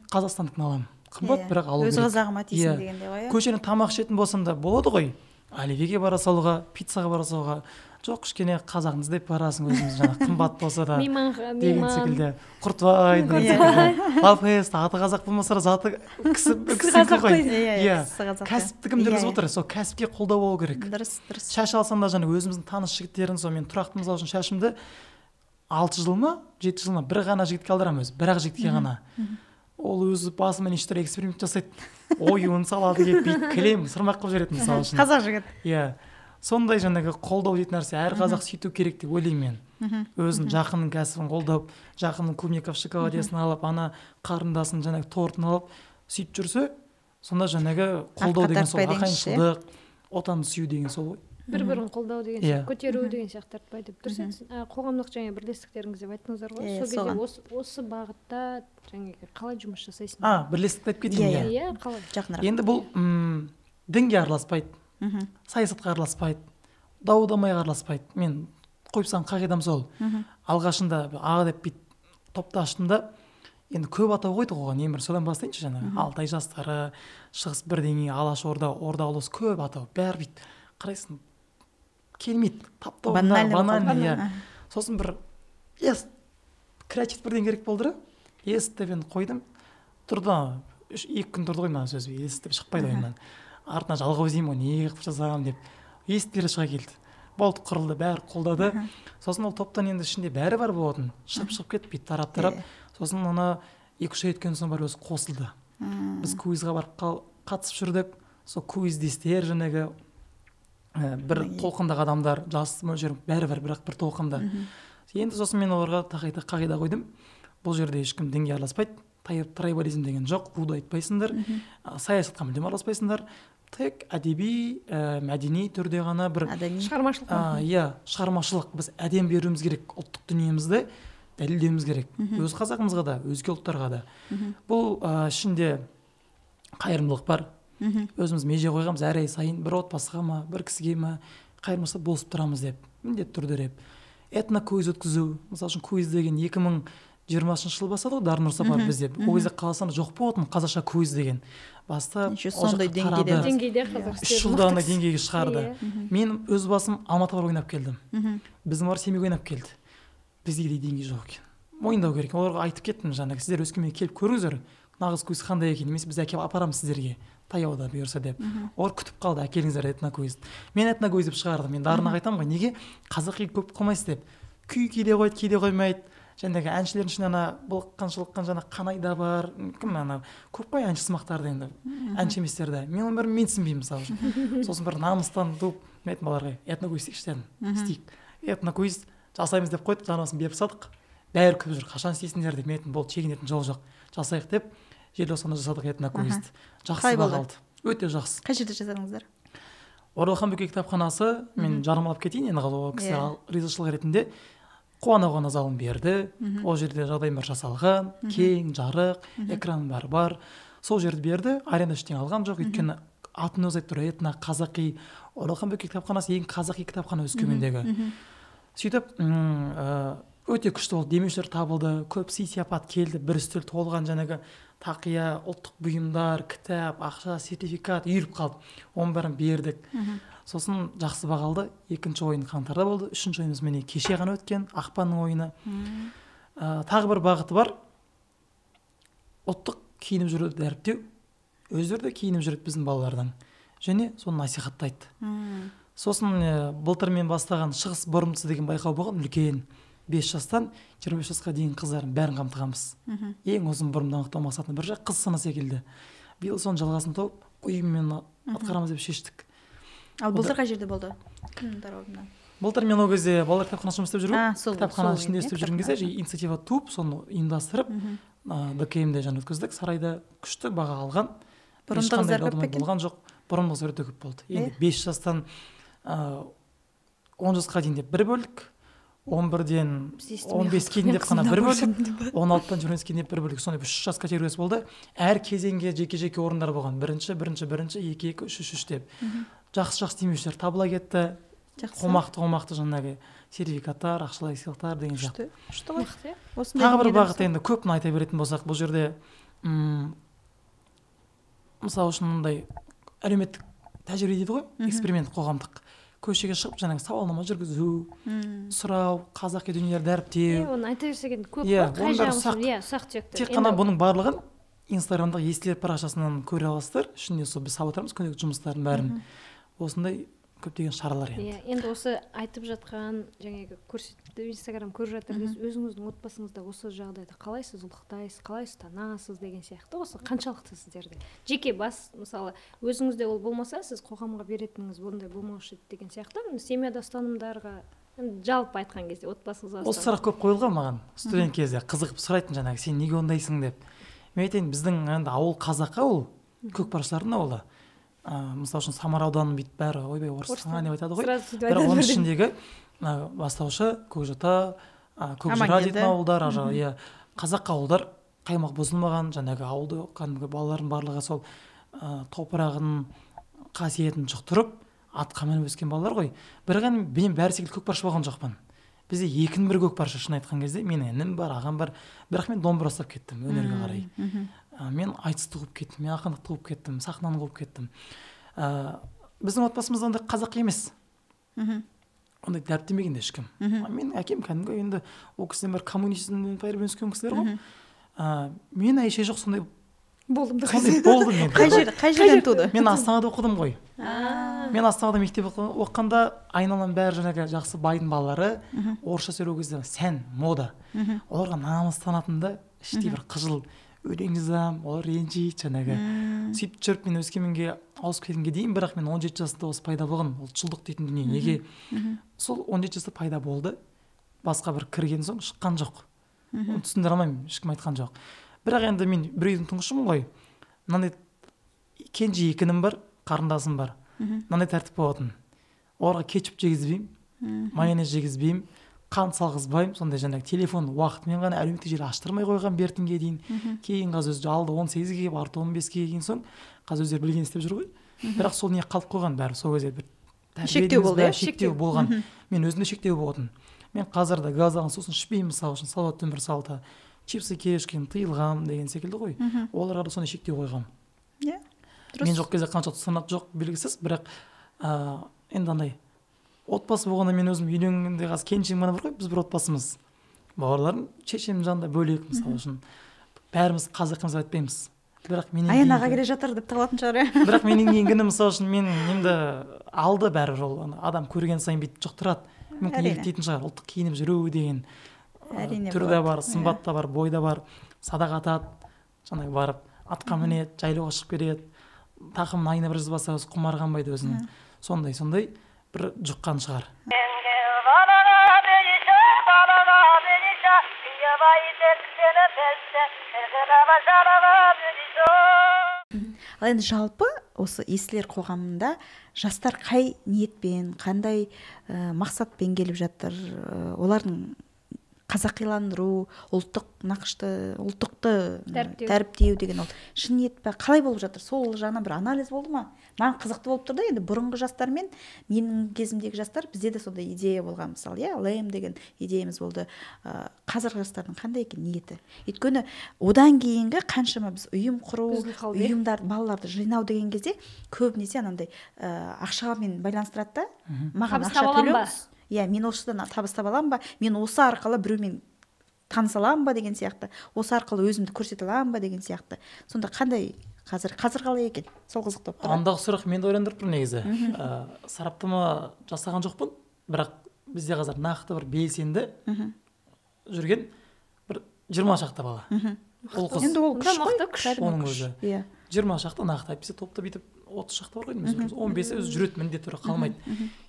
Қазақстандікін аламын. Қымбат, бірақ алу керек. Өз қазағыма тисін дегенде ғой. Көшеден тамақ ішетін болсам да болады ғой. Оливьеге бара салуға, пиццаға бара салуға. Жоқ, кішкене қазағын іздеп барасың өзіміз жаңа қымбат болса да деген секілді. Құртбай деген секілді. Лафест, аты қазақ болмаса да заты кісі ғой. Иә, кәсіпті кім жүргізіп отыр, сол кәсіпке қолдау болу керек. Дұрыс, дұрыс. Шаш алсам да жаңа өзіміздің таныс жігіттерін, сол мен тұрақты мысал үшін шашымды 6 жыл ма, 7 жыл ма бір ғана жігітке алдырамын өзі, бір ақ жігітке ғана. Ол өзі басымен неше түрлі эксперимент жасайды. Оюын салады деп бүйтіп кілем сырмақ қылып жібереді мысалы үшін. Қазақ жігіт. Иә. Сондай жаңағы қолдау дейтін нәрсе әр қазақ сөйту керек деп ойлаймын мен. Өзін жақынның кәсібін қолдап, жақынның клубника в шоколадесін алып, ана қарындасын жаңағы тортын алып сөйтіп жүрсе, сонда жаңағы қолдау деген сол ағайыншылдық, отанды сүю деген сол ғой. Бір-бірін қолдау деген сияқты, көтеру деген сияқты тартпай деп дұрыс айтасыз. Қоғамдық және бірлестіктеріңіз деп айтыңыздар ғой. Сол кезде осы бағытта жаңағы қалай жұмыс жасайсың? Бірлестікті айтып кетейін. Иә, қалай? Жақынырақ. Енді бұл дінге араласпайды, саясатқа араласпайды, дау-дамайға араласпайды. Мен қойып салған қағидам сол. Алғашында а деп бүйтіп топты аштым да, енді көп атау қойдық оған, ең бір содан бастайыншы жаңағы. Алтай жастары, Шығыс бірдеңе, Алаш Орда, Орда ұлыс көп атау, бәрі бүйтіп қарайсың, келмейді, таптауында банальный, иә. Сосын бір креатив бірден керек болды да, ес деп енді қойдым, тұрды, 2 күн тұрды ғой мына сөз, ес деп шықпайды ойымнан. Артынан жалғау іздеймін ғой, не қылып жазамын деп. Естілері шыға келді. Болды, құрылды, бәрі қолдады. Сосын ол топтан енді ішінде бәрі бар болатын. Шығып кетті, бүйтіп тарап-тарап. Сосын оны 2-3 ай өткен соң барып өзі қосылды. Біз квизға барып қатысып жүрдік. Сол квиздестер жаңағы бір толқындағы адамдар, жас мөлшері бәрі бар, бірақ бір толқында. Енді сосын мен оларға қағида қойдым. Бұл жерде ешкім дінге араласпайды, трайбализм деген жоқ, руды айтпайсыңдар, саясатқа мүлдем араласпайсыңдар. Тек әдеби, мәдени түрде ғана бір шығармашылық. Иә, шығармашылық. Біз әдем беруіміз керек, ұлттық дүниемізді дәлелдеуіміз керек. Өз қазағымызға да, өзге ұлттарға да. Бұл ішінде қайырымдылық бар. Өзіміз меже қойғанбыз, әр ай сайын бір отбасыға ма, бір кісіге ма қайырымдылық болысып тұрамыз деп, міндетті түрде деп. Этноквиз өткізу, мысалы үшін квиз деген 2020 жыл бастады ғой Дарын Нұрсапар бізде. Ол кезде Қазақстанда жоқ болатын қазақша квиз деген. Бастап сондай деңгейде қазақ 3 жылда ана деңгейге шығарды. Мен өз басым Алматыға барып ойнап келдім. Біздің бар Семейге ойнап келді. Бізге де деңгей жоқ екен. Мойындау керек. Оларға айтып кеттім, жаңағы сіздер Өскеменге келіп көріңіздер, нағыз квиз қандай екен, немесе біз әкеліп апарамыз сіздерге таяуда бұйырса деп. Олар күтіп қалды, әкеліңіздер этноквиз. Мен этноквиз деп шығардым. Мен Дарынаға айтамын ғой, неге қазақи көп қылмайсыз деп. Күй келе қойды, келе қоймайды. Жаңағы әншілердің ішінде ана былыққан-шылыққан жаңа Қанай да бар, кім ана көп қой әнші сымақтарды енді, әнші еместерді. Мен оның бәрін менсінбеймін мысалы үшін. Сосын бір намыстан туып, мен айттым балаларға, этноквиз істейікші дедім. Істейік. Этноквиз жасаймыз деп қойдық, жарнасын беріп тастадық. Бәрі күтіп жүр, қашан істейсіңдер деп. Мен айттым, болды, шегінетін жол жоқ. Жасайық деп желтоқсанда жасадық этноквизді. Жақсы баға алды. Өте жақсы. Қай жерде жасадыңыздар? Оралхан Бөкей кітапханасы, мен жарнамалап кетейін, енді ол кісі ризашылық ретінде қуана-қуана залын берді. Ол жерде жағдай бар жасалған, кең, жарық, экран бар. Сол жерді берді, аренда ештеңе алған жоқ, өйткені атын өзі айтып тұр, этно қазақи. Оралхан Бөкей кітапханасы ең қазақи кітапхана Өскемендегі. Сөйтіп өте күшті болды, демеушілер табылды, көп сый-сияпат келді, бір үстел толған жаңағы тақия, ұлттық бұйымдар, кітап, ақша, сертификат үйіліп қалды. Оның бәрін бердік. Сосын жақсы баға алды. Екінші ойын қаңтарда болды. Үшінші ойынымыз міне кеше ғана өткен, ақпанның ойыны. Тағы бір бағыты бар. Ұлттық киініп жүруді дәріптеу. Өздері де киініп жүреді біздің балалардан. Және соны насихаттайды. Сосын былтыр мен бастаған Шығыс бұрымдысы деген байқау болған, үлкен 5 жастан 25 жасқа дейін қыздардың бәрін қамтығанбыз. Ең ұзын бұрымды анықтау мақсатында бір жақ қыз сыны секілді. Биыл соның жалғасын тауып, ұйыммен атқарамыз деп шештік. Ал былтыр қай жерде болды? Кімнің тарапынан? Былтыр мен ол кезде балалар кітапханасында жұмыс істеп жүргенмін. Кітапхана ішінде істеп жүрген кезде инициатива туып, соны ұйымдастырып, ДКМ-де жаңа өткіздік. Сарайда күшті баға алған. Бұрымды қыздар көп пе екен? Болған жоқ. Бұрымды қыздар өте көп болды. Енді 5 жастан 10 жасқа дейін деп бір бөлдік, 11-ден 15-ке дейін деп қана бір бөлдік, 16-дан 25-ке дейін деп бір бөлдік. Сондай 3 жас категориясы болды. Әр кезеңге жеке-жеке орындар болған. Бірінші, бірінші, бірінші, 2, 2, 3, 3 деп. Жақсы-жақсы демеушілер табыла кетті. Қомақты жаңағы сертификаттар, ақшалай сыйлықтар деген сияқты. Күшті ғой. Тағы бір бағыт енді көп айта беретін болсақ, бұл жерде мысалы үшін мындай әлеуметтік тәжірибе дейді ғой, эксперимент қоғамдық. Көшеге шығып жаңағы сауалнама жүргізу, сұрау, қазақи дүниелерді дәріптеу. Оны айта берсек енді көп қой, қай жағын, иә, ұсақ-түйекті. Тек қана бұның барлығын Инстаграмдағы естілер парақшасынан көре аласыздар. Ішінде сол біз салып отырамыз күнделікті жұмыстардың бәрін. Осындай көптеген шаралар енді. Иә, енді осы айтып жатқан жаңағы көрсетті Инстаграм көріп жатыр дейсіз, өзіңіздің отбасыңызда осы жағдайды қалай сіз ұлықтайсыз, қалай ұстанасыз деген сияқты, осы қаншалықты сіздерде жеке бас, мысалы, өзіңізде ол болмаса, сіз қоғамға беретініңіз бұндай болмаушы еді деген сияқты, семьяда ұстанымдарға, жалпы айтқан кезде отбасыңызға. Осы сұрақ көп қойылған маған студент кезде, қызығып сұрайтын жаңағы, сен неге ондайсың деп. Мен айтайын, біздің енді ауыл қазақы ауыл, көкпаршылардың ауылы. Мысалы үшін Самар ауданының бүйтіп бәрі ойбай орыстан деп айтады ғой. Бірақ оның ішіндегі бастаушы Көкжота, Көкжыра дейтін ауылдар, иә, қазақ ауылдар қаймақ бұзылмаған, жаңағы ауылды кәдімгі балалардың барлығы сол топырағының қасиетін жұқтырып, атқа мініп өскен балалар ғой. Бірақ енді мен бәрі секілді көкпаршы болған жоқпын. Бізде екінің бірі көкпаршы, шын айтқан кезде, менің інім бар, ағам бар, бірақ мен домбыра ұстап кеттім өнерге қарай. Мен айтысты қуып кеттім, мен ақындықты қуып кеттім, сахнаны қуып кеттім. Біздің отбасымызда ондай қазақ емес. Ондай дәріптемеген де ешкім. Менің әкем кәдімгі енді ол кісіден бір коммунизмнен пайда өскен кісілер ғой. Мен әйше жоқ сондай болдым. Сондай болдым мен. Қай жерден туды? Мен Астанада оқыдым ғой. Мен Астанада мектеп оқығанда айналам бәрі жаңағы жақсы байдың балалары, орысша сөйлеу кезде сән, мода. Оларға намыстанатын да, іштей бір қыжыл өлең жазамын, олар ренжиді жаңағы. Сөйтіп жүріп мен Өскеменге ауысып келгенге дейін, бірақ мен 17 жасында осы пайда болған ұлтшылдық дейтін дүние. Неге? Сол 17 жаста пайда болды, басқа бір кірген соң шыққан жоқ. Оны түсіндіре алмаймын, ешкім айтқан жоқ. Бірақ енді мен бір үйдің тұңғышымын ғой. Мынандай кенже екі інім бар, қарындасым бар. Мынандай тәртіп болатын. Оларға кетчуп жегізбеймін, майонез жегізбеймін, қант салғызбаймын, сондай жаңағы телефон уақытымен ғана әлеуметтік желі аштырмай қойған бертінге дейін. Кейін қазір өзі алды 18-ге келіп, арты 15-ге келген соң қазір өздері білген істеп жүр ғой. Бірақ сол не қалып қойған бәрі сол кезде бір шектеу болды, шектеу болған. Мен өзімде шектеу болатын. Мен қазір де газдаған сусын ішпеймін, мысалы үшін, салауатты өмір салты, чипсы кешкен тыйылғам деген секілді ғой. Оларға да сондай шектеу қойғам. Иә, дұрыс. Мен жоқ кезде қанша санат жоқ белгісіз, бірақ енді андай отбасы болғанда мен өзім үйленгенде қазір келіншегім ғана бар ғой, біз бір отбасымыз. Бауырларым шешемнің жанында бөлек, мысалы үшін. Бәріміз қазақпыз деп айтпаймыз. Бірақ менен Аян аға келе жатыр деп тығылатын шығар. Бірақ менен кейінгіні, мысалы үшін, мен немді алды бәрі жол. Адам көрген сайын бүйтіп жұқтырады. Мүмкін еліктейтін шығар, ұлттық киініп жүру деген түрі де бар, сымбат та бар, бой да бар, садақ атады, жаңағы барып атқа мінеді, жайлауға шығып келеді, тақымын айына бір жазбаса өзі құмар қанбайды өзінің. Сондай бір жұққан шығар. Ал енді жалпы осы естілер қоғамында жастар қай ниетпен, қандай мақсатпен келіп жатыр, олардың қазақиландыру, ұлттық нақышты, ұлттықты дәріптеу деген ол шын ниет пе, қалай болып жатыр? Сол жағынан бір анализ болды ма? Маған қызықты болып тұр да, енді бұрынғы жастар мен менің кезімдегі жастар, бізде де сондай идея болған, мысалы, иә, ЛМ деген идеямыз болды. Қазіргі жастардың қандай екен ниеті? Өйткені одан кейінгі қаншама біз ұйым құру, ұйымдар, балаларды жинау деген кезде көбінесе анандай ақшамен байланыстырады да, маған ақша төлеңіз. Иә, мен осыдан табыс таба аламын ба, мен осы арқылы біреумен таныса аламын ба деген сияқты, осы арқылы өзімді көрсете аламын ба деген сияқты. Сонда қандай Қазір қалай екен? Сол қызық болып тұр. Андағы сұрақ мені де ойландырып тұр негізі. Сараптама жасаған жоқпын, бірақ бізде қазір нақты бір белсенді жүрген бір 20 шақты бала. Ол қыз. Енді ол күш қой. Оның өзі. 20 шақты нақты, әйтпесе топта бүйтіп 30 шақты бар ғой дейміз. 15-і өзі жүреді, міндетті түрде қалмайды.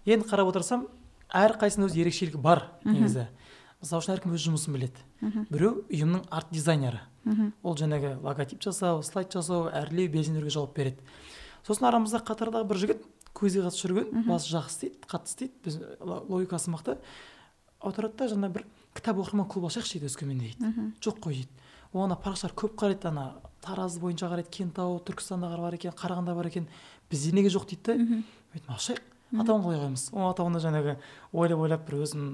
Енді қарап отырсам, әрқайсысының өз ерекшелігі бар негізі. Мысалы үшін, әркім өз жұмысын біледі. Біреу ұйымның арт дизайнері. Ол жаңағы логотип жасау, слайд жасау, әрлеу, безендіруге жауап береді. Сосын арамызда қатардағы бір жігіт көзге қатты жүрген, басы жақсы істейді, қатты істейді, біз логикасы мықты. Отырады да, жаңа бір кітап оқырман клуб ашайықшы дейді Өскеменде дейді. Жоқ қой дейді. Оған парақшалар көп қарайды, ана Тараз бойынша қарайды, Кентау, Түркістанда бар екен, Қарағандыда бар екен, бізде неге жоқ дейді да. Мен айттым, ашайық, атауын қалай қоямыз? Оның атауын да жаңағы ойлап-ойлап бір өзім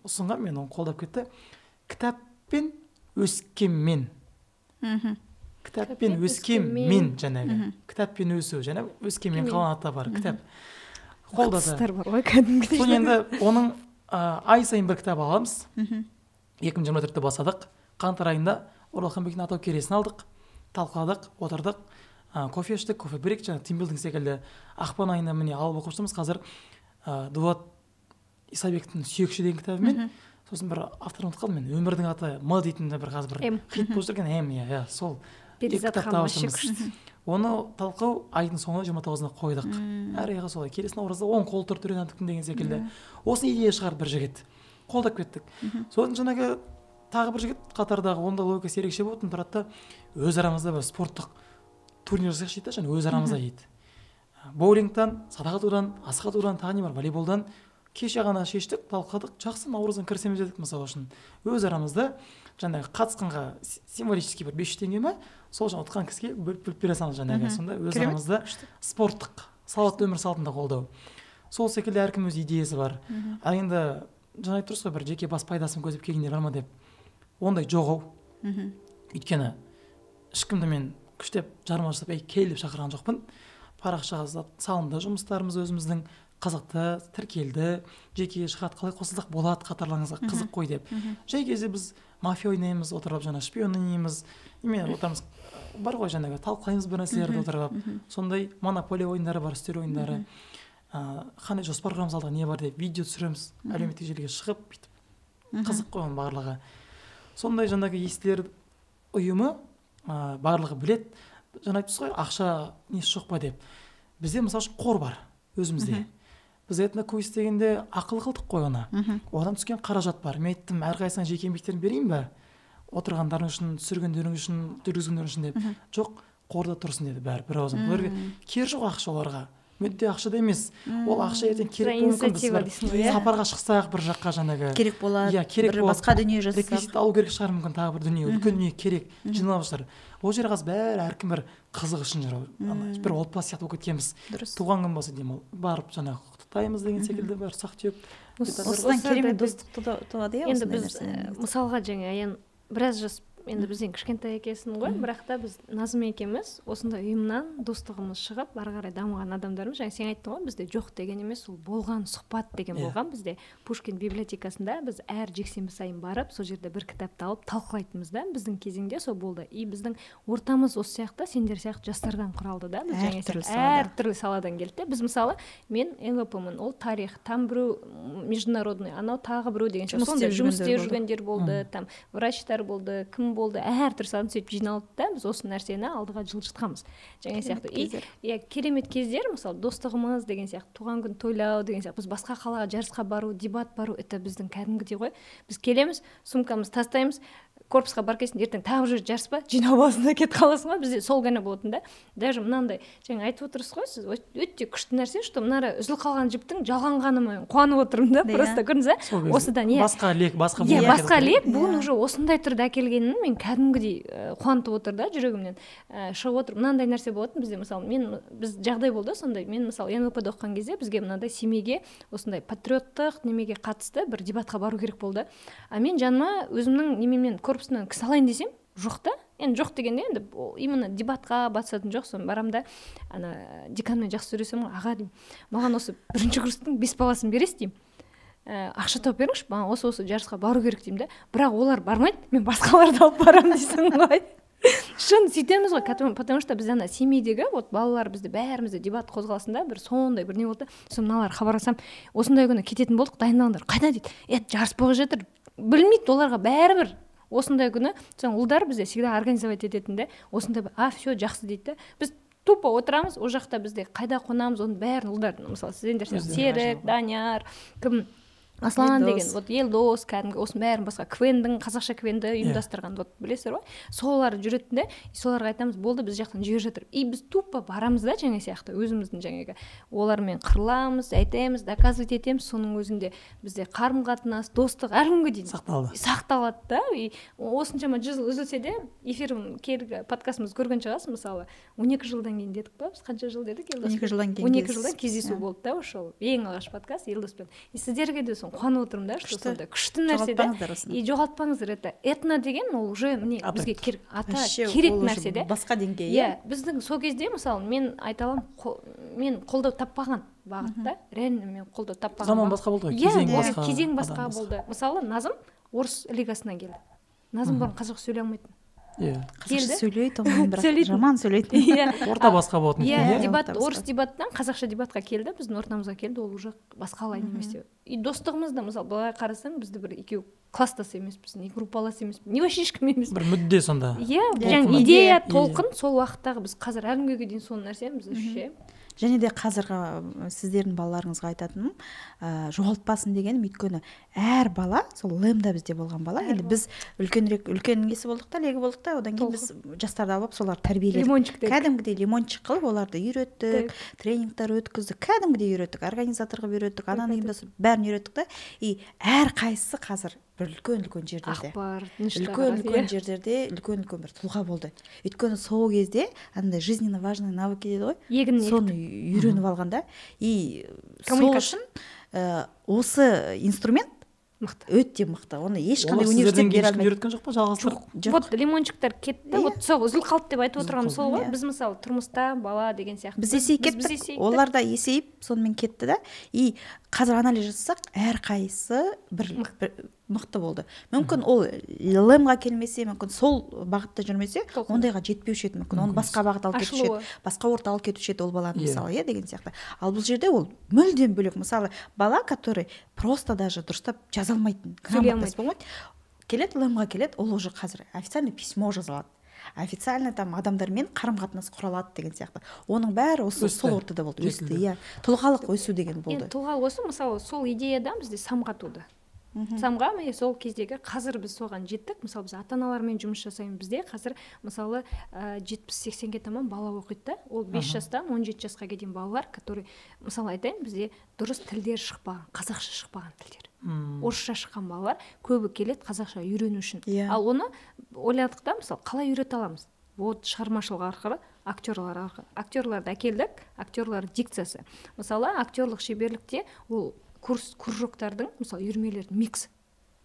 ұсынған, мен оны қолдап кетті. Кітаппен өскенмен. Кітаппен өскенмен жаңағы. Кітаппен өсу, жаңа Өскемен қаланың аты бар, кітап. Қолдады. Бар ғой кәдімгідей. Соны енді оның ай сайын бір кітап аламыз. 2024-те бастадық. Қаңтар айында Оралхан Бөкейдің атау кересін алдық, талқыладық, отырдық, кофе іштік, кофе брейк, жаңа тимбилдинг секілді. Ақпан айында міне алып оқып жатырмыз қазір Дулат Исабековтің Сүйекші деген кітабымен, сосын бір авторын ұмытып қалдым мен, Өмірдің аты М дейтін бір қазір бір хит болып жүрген М, иә, сол. Перизат ханым вообще күшті. Оны талқылау айдың соңына 29-ына қойдық. Әр айға солай. Келесі наурызда 10 қол тұр түрен деген секілді. Осы идея шығарды бір жігіт. Қолдап кеттік. Сосын жаңағы тағы бір жігіт қатардағы, онда логикасы ерекше болатын, тұрады да, өз арамызда бір спорттық турнир жасайықшы дейді, және өз арамызда дейді. Боулингтан, садақ атудан, асық атудан, тағы не бар, волейболдан кеше ғана шештік, талқыладық, жақсы наурыздан кірісеміз дедік мысалы үшін. Өз арамызда жаңағы қатысқанға символический бір 500 теңге ме, сол жаңа ұтқан кісіге бөліп бере саламыз жаңағы. Сонда өз арамызда спорттық, салауатты өмір салтында қолдау. Сол секілді әркім өз идеясы бар. Ал енді жаңа айтып тұрсыз ғой, бір жеке бас пайдасын көздеп келгендер бар ма деп. Ондай жоқ ау. Өйткені ешкімді мен күштеп жарма жасап, ей кел деп шақырған жоқпын. Парақшаға салынды жұмыстарымыз өзіміздің, қызықты, тіркелді, жеке шығады, қалай қосылсақ болады қатарларыңызға, қызық қой деп. Жай кезде біз мафия ойнаймыз, отырып жаңа шпион ойнаймыз, немен отырамыз, бар ғой жаңағы талқылаймыз бір нәрселерді отырып. Сондай монополия ойындары бар, үстел ойындары. Қандай жоспар құрамыз, алдыға не бар деп видео түсіреміз, әлеуметтік желіге шығып бүйтіп. Қызық қой оның барлығы. Сондай жаңағы естілер ұйымы барлығы білет. Жаңа айттыңыз ғой, ақша несі жоқ па деп. Бізде мысалы үшін қор бар өзімізде. Біз этноквиз дегенде ақыл қылдық қой оны. Одан түскен қаражат бар. Мен айттым, әрқайсысына жеке еңбектерін берейін бе? Отырғандарың үшін, түсіргендерің үшін, жүргізгендерің үшін деп. Жоқ, қорда тұрсын деді бәрі бір ауыздан. Бұларға керегі жоқ ақша оларға. Мүдде ақшада емес. Ол ақша ертең керек болуы мүмкін. Біз сапарға шықсақ бір жаққа жаңағы керек болады, иә, керек бір болады. Басқа дүние жасасақ. Реквизит алу керек шығар мүмкін, тағы бір дүние, үлкен дүние керек, жиналып жатыр. Ол жер қазір бәрі әркім бір қызық үшін жүр. Бір отбасы сияқты болып кеткенбіз. Туған күн болса демал барып жаңағы құттықтаймыз деген секілді бәрі ұсақ түйек. Осыдан керемет достық туады, иә. Енді біз мысалға жаңа Аян біраз жас, енді бізден кішкентай екенсің ғой, бірақ та біз Назым екеуміз осындай ұйымнан достығымыз шығып, ары қарай дамыған адамдармыз. Жаңа сен айттың ғой, бізде жоқ деген емес, ол болған сұхбат деген болған. Бізде Пушкин библиотекасында біз әр жексенбі сайын барып, сол жерде бір кітапты алып талқылайтынбыз да. Біздің кезеңде сол болды. И біздің ортамыз осы сияқты, сендер сияқты жастардан құралды да. Біз жаңа әртүрлі саладан келді де. Біз мысалы, мен НВП-мын, ол тарих, там біреу международный, анау тағы біреу деген сияқты. Сондай жұмыс істеп жүргендер болды, там врачтар болды, кім болды, әртүрлі саладан сөйтіп жиналды да, біз осы нәрсені алдыға жылжытқанбыз. Жаңа сияқты. И иә, керемет кездер, мысалы, достығымыз деген сияқты, туған күн тойлау деген сияқты, біз басқа қалаға жарысқа бару, дебат бару, это біздің кәдімгідей ғой. Біз келеміз, сумкамызды тастаймыз, корпусқа барып келсін, ертең тағы бір жарыс па, жинап аласың да кетіп қаласың ғой. Бізде сол ғана болатын да. Даже мынандай, жаңа айтып отырсыз ғой сіз, өте күшті нәрсе, что мына үзіліп қалған жіптің жалғанғаны мен қуанып отырмын да, просто көрдіңіз ба? Осыдан, иә. Басқа лек, басқа буын. Басқа лек, буын уже осындай түрде әкелгенін мен кәдімгідей қуантып отыр да, жүрегімнен шығып отыр. Мынандай нәрсе болатын бізде, мысалы, мен біз жағдай болды сондай. Мен мысалы НВП-да оқыған кезде бізге мынандай Семейге осындай патриоттық немеге қатысты бір дебатқа бару керек болды. А мен жаныма өзімнің немемнен корпусынан кісі алайын десем, жоқ та. Енді жоқ дегенде енді именно дебатқа батысатын жоқ. Соны барам да, ана деканмен жақсы сөйлесемін ғой, аға деймін, маған осы бірінші курстың 5 баласын бересіз деймін, ақша тауып беріңізші, маған осы жарысқа бару керек деймін да. Бірақ олар бармайды, мен басқаларды алып барамын дейсің ғой. Шын сөйтеміз ғой, потому что біз ана Семейдегі вот балалар, бізде бәрімізде дебат қозғалысында бір сондай бір не болды. Сосын мыналарға хабарласамын: «Осындай күні кететін болдық, дайындалыңдар». «Қайда?» – дейді. «Е, жарыс болып жатыр». Білмейді, оларға бәрібір осындай күні. Соң ұлдар бізде всегда организовать ететін де осындай. «А, все, жақсы», – дейді да. Біз тупо отырамыз ол жақта. Бізде қайда қонамыз, оның бәрін ұлдар, мысалы, сіздер сияқты Серік, Данияр, кім, Аслан деген, вот Елдос, кәдімгі осының бәрін басқа КВН-дің, қазақша КВН-ді ұйымдастырған, вот білесіздер ғой, солар жүретін де. Соларға айтамыз: «Болды, біз жақтан жіберіп жатыр». И біз тупо барамыз да, жаңа сияқты өзіміздің жаңағы олармен қырыламыз, айтамыз, доказывать етеміз. Соның өзінде бізде қарым қатынас, достық әлі күнге дейін сақталды. Сақталады да. И осыншама жыл үзілсе де, эфир, кейінгі подкастымызды көрген шығарсыз. Мысалы, 12 жылдан кейін дедік па біз, қанша жыл дедік, Елдос? 12 жылдан кейін. 12 жылдан кездесу болды да. Ошол ең алғаш подкаст Елдоспен. И сіздерге де соны қуанып отырмын да, что сондай күшті нәрсе да. И жоғалтпаңыздар. Это этно деген ол уже міне бізге керек, ата керек нәрсе да. Басқа деңгей. Иә, біздің сол кезде, мысалы, мен айта аламын, мен қолдау таппаған бағыт та, реально мен қолдау таппаған. Заман басқа болды ғой. Кезең басқа. Кезең басқа болды. Мысалы, Назым орыс лигасынан келді. Назым бұрын қазақша сөйлей алмайтын. Қазақша сөйлейді онымен, бірақ жаман сөйлейтін. Орта басқа болатын. Иә, дебат, орыс дебаттан қазақша дебатқа келді, біздің ортамызға келді. Ол уже басқалай немесе. И достығымыз да, мысалы, былай қарасаң, бізді бір екеу класстас емеспіз, не группалас емеспіз, не вообще ешкім емес. Бір мүдде сонда. Иә, жаңағы идея, толқын сол уақыттағы. Біз қазір әлі күнге дейін сол нәрсені біз ощущаем. Және де қазіргі сіздердің балаларыңызға айтатыным, жоғалтпасын дегенім, өйткені әр бала сол ЛЭМда бізде болған бала, енді біз үлкенірек, үлкен несі болдық та, легі болдық та. Одан кейін біз жастарды алып, соларды тәрбиеледік. Лимончик. Кәдімгідей лимончик қылып оларды үйреттік, тренингтер өткіздік, кәдімгідей үйреттік, организатор қылып үйреттік, ананы ұйымдастырып, бәрін үйреттік та. И әрқайсысы қазір бір үлкен үлкен жерлерде, Ақпар. үлкен үлкен жерлерде үлкен үлкен бір тұлға болды. Өйткені сол кезде андай жизненно важный навыки дейді ғой, егін. Соны үйреніп алған да. И сол үшін осы инструмент мықты. Өте мықты, оны ешқандай Олар университет сіздерден кейін бере ешкім алмайды. үйреткен жоқ па, жалғастырып? Жоқ. Вот лимончиктар кетті. Иә. Вот сол үзіліп қалды деп айтып Үзіліп отырғаным сол ғой. Иә. Біз, мысалы, тұрмыста бала деген сияқты. Біз есейіп біз кеттік, есейіп. Олар да есейіп, сонымен кетті да. И қазір анализ жасасақ, әрқайсысы бір мықты болды. Мүмкін, ол ЛЭМға келмесе, мүмкін, сол бағытта жүрмесе, Толқын. ондайға жетпеуші еді. Мүмкін, оны басқа бағыт алып кетуші еді, Ашылуы. басқа орта алып кетуші еді ол баланы, Иә. мысалы, иә, деген сияқты. Ал бұл жерде ол мүлдем бөлек. Мысалы, бала, который просто даже дұрыстап жаза алмайтын, Сөйлей. грамотность болмайды, келеді, ЛЭМға келеді, ол уже қазір официально письмо жаза алады, официально там адамдармен қарым қатынас құра алады деген сияқты. Оның бәрі осы Өсті. сол ортада болды, өсті. Жетілді. Иә, тұлғалық өсу деген болды. Енді тұлғалық өсу, мысалы, сол идеядан бізде Самға туды. Самға, міне, сол кездегі қазір біз соған жеттік. Мысалы, біз ата аналармен жұмыс жасаймыз. Бізде қазір, мысалы, 70-80-ге таман бала оқиды да. Ол 5 жастан 17 жасқа дейін балалар, который, мысалы, айтайын, бізде дұрыс тілдер шықпаған, қазақша шықпаған тілдер, орысша шыққан балалар көбі келеді қазақша үйрену үшін. Ал оны ойладық та, мысалы, қалай үйрете аламыз? Вот шығармашылық арқылы, актерлар арқылы. Актерларды әкелдік. Актерлар дикциясы, мысалы, актерлық шеберлікте ол курс, кружоктардың, мысалы, үйірмелердің микс: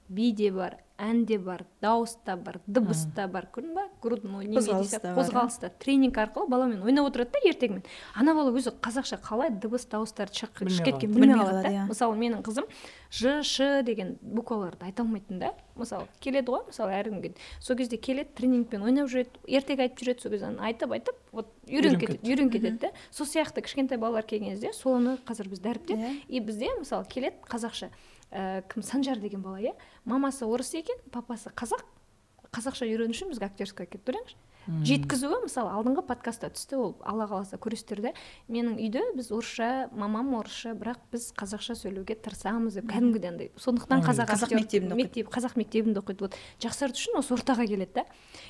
би де бар, ән де бар, дауыс та бар, дыбыс та бар, көрдің ба, грудной неме Қозғалыс десе, та бар, қозғалыс та. Тренинг арқылы баламен ойнап отырады да ертеңмен. Ана бала өзі қазақша қалай дыбыс, дауыстарды Білмей шығып кеткенін қалады. білмей Білмей қалады қалады, да. иә. Мысалы, менің қызым ж, ш деген букваларды айта алмайтын да. Мысалы, келеді ғой, мысалы, әркімге. Сол кезде келеді, тренингпен ойнап жүреді, ертегі айтып жүреді. Сол кезде аны айтып айтып вот үйреніп Үйреніп кетеді, үйреніп кетеді да. Сол сияқты кішкентай балалар келген кезде соны қазір біз дәріптеп. И бізде, мысалы, келеді қазақша, кім, Санжар деген бала, иә, мамасы орыс екен, папасы қазақ. Қазақша үйрену үшін бізге актерскийге келіп тұр. Жеткізуі, мысалы, алдыңғы подкастта түсті ол, Алла қаласа, көресіздер да. Менің үйде біз орысша, мамам орысша, бірақ біз қазақша сөйлеуге тырысамыз деп кәдімгідей андай. Сондықтан қазақ Қазақ актер- мектебінде оқиды. Мектеп, қазақ мектебінде оқиды. Вот жақсарту үшін осы ортаға келеді да.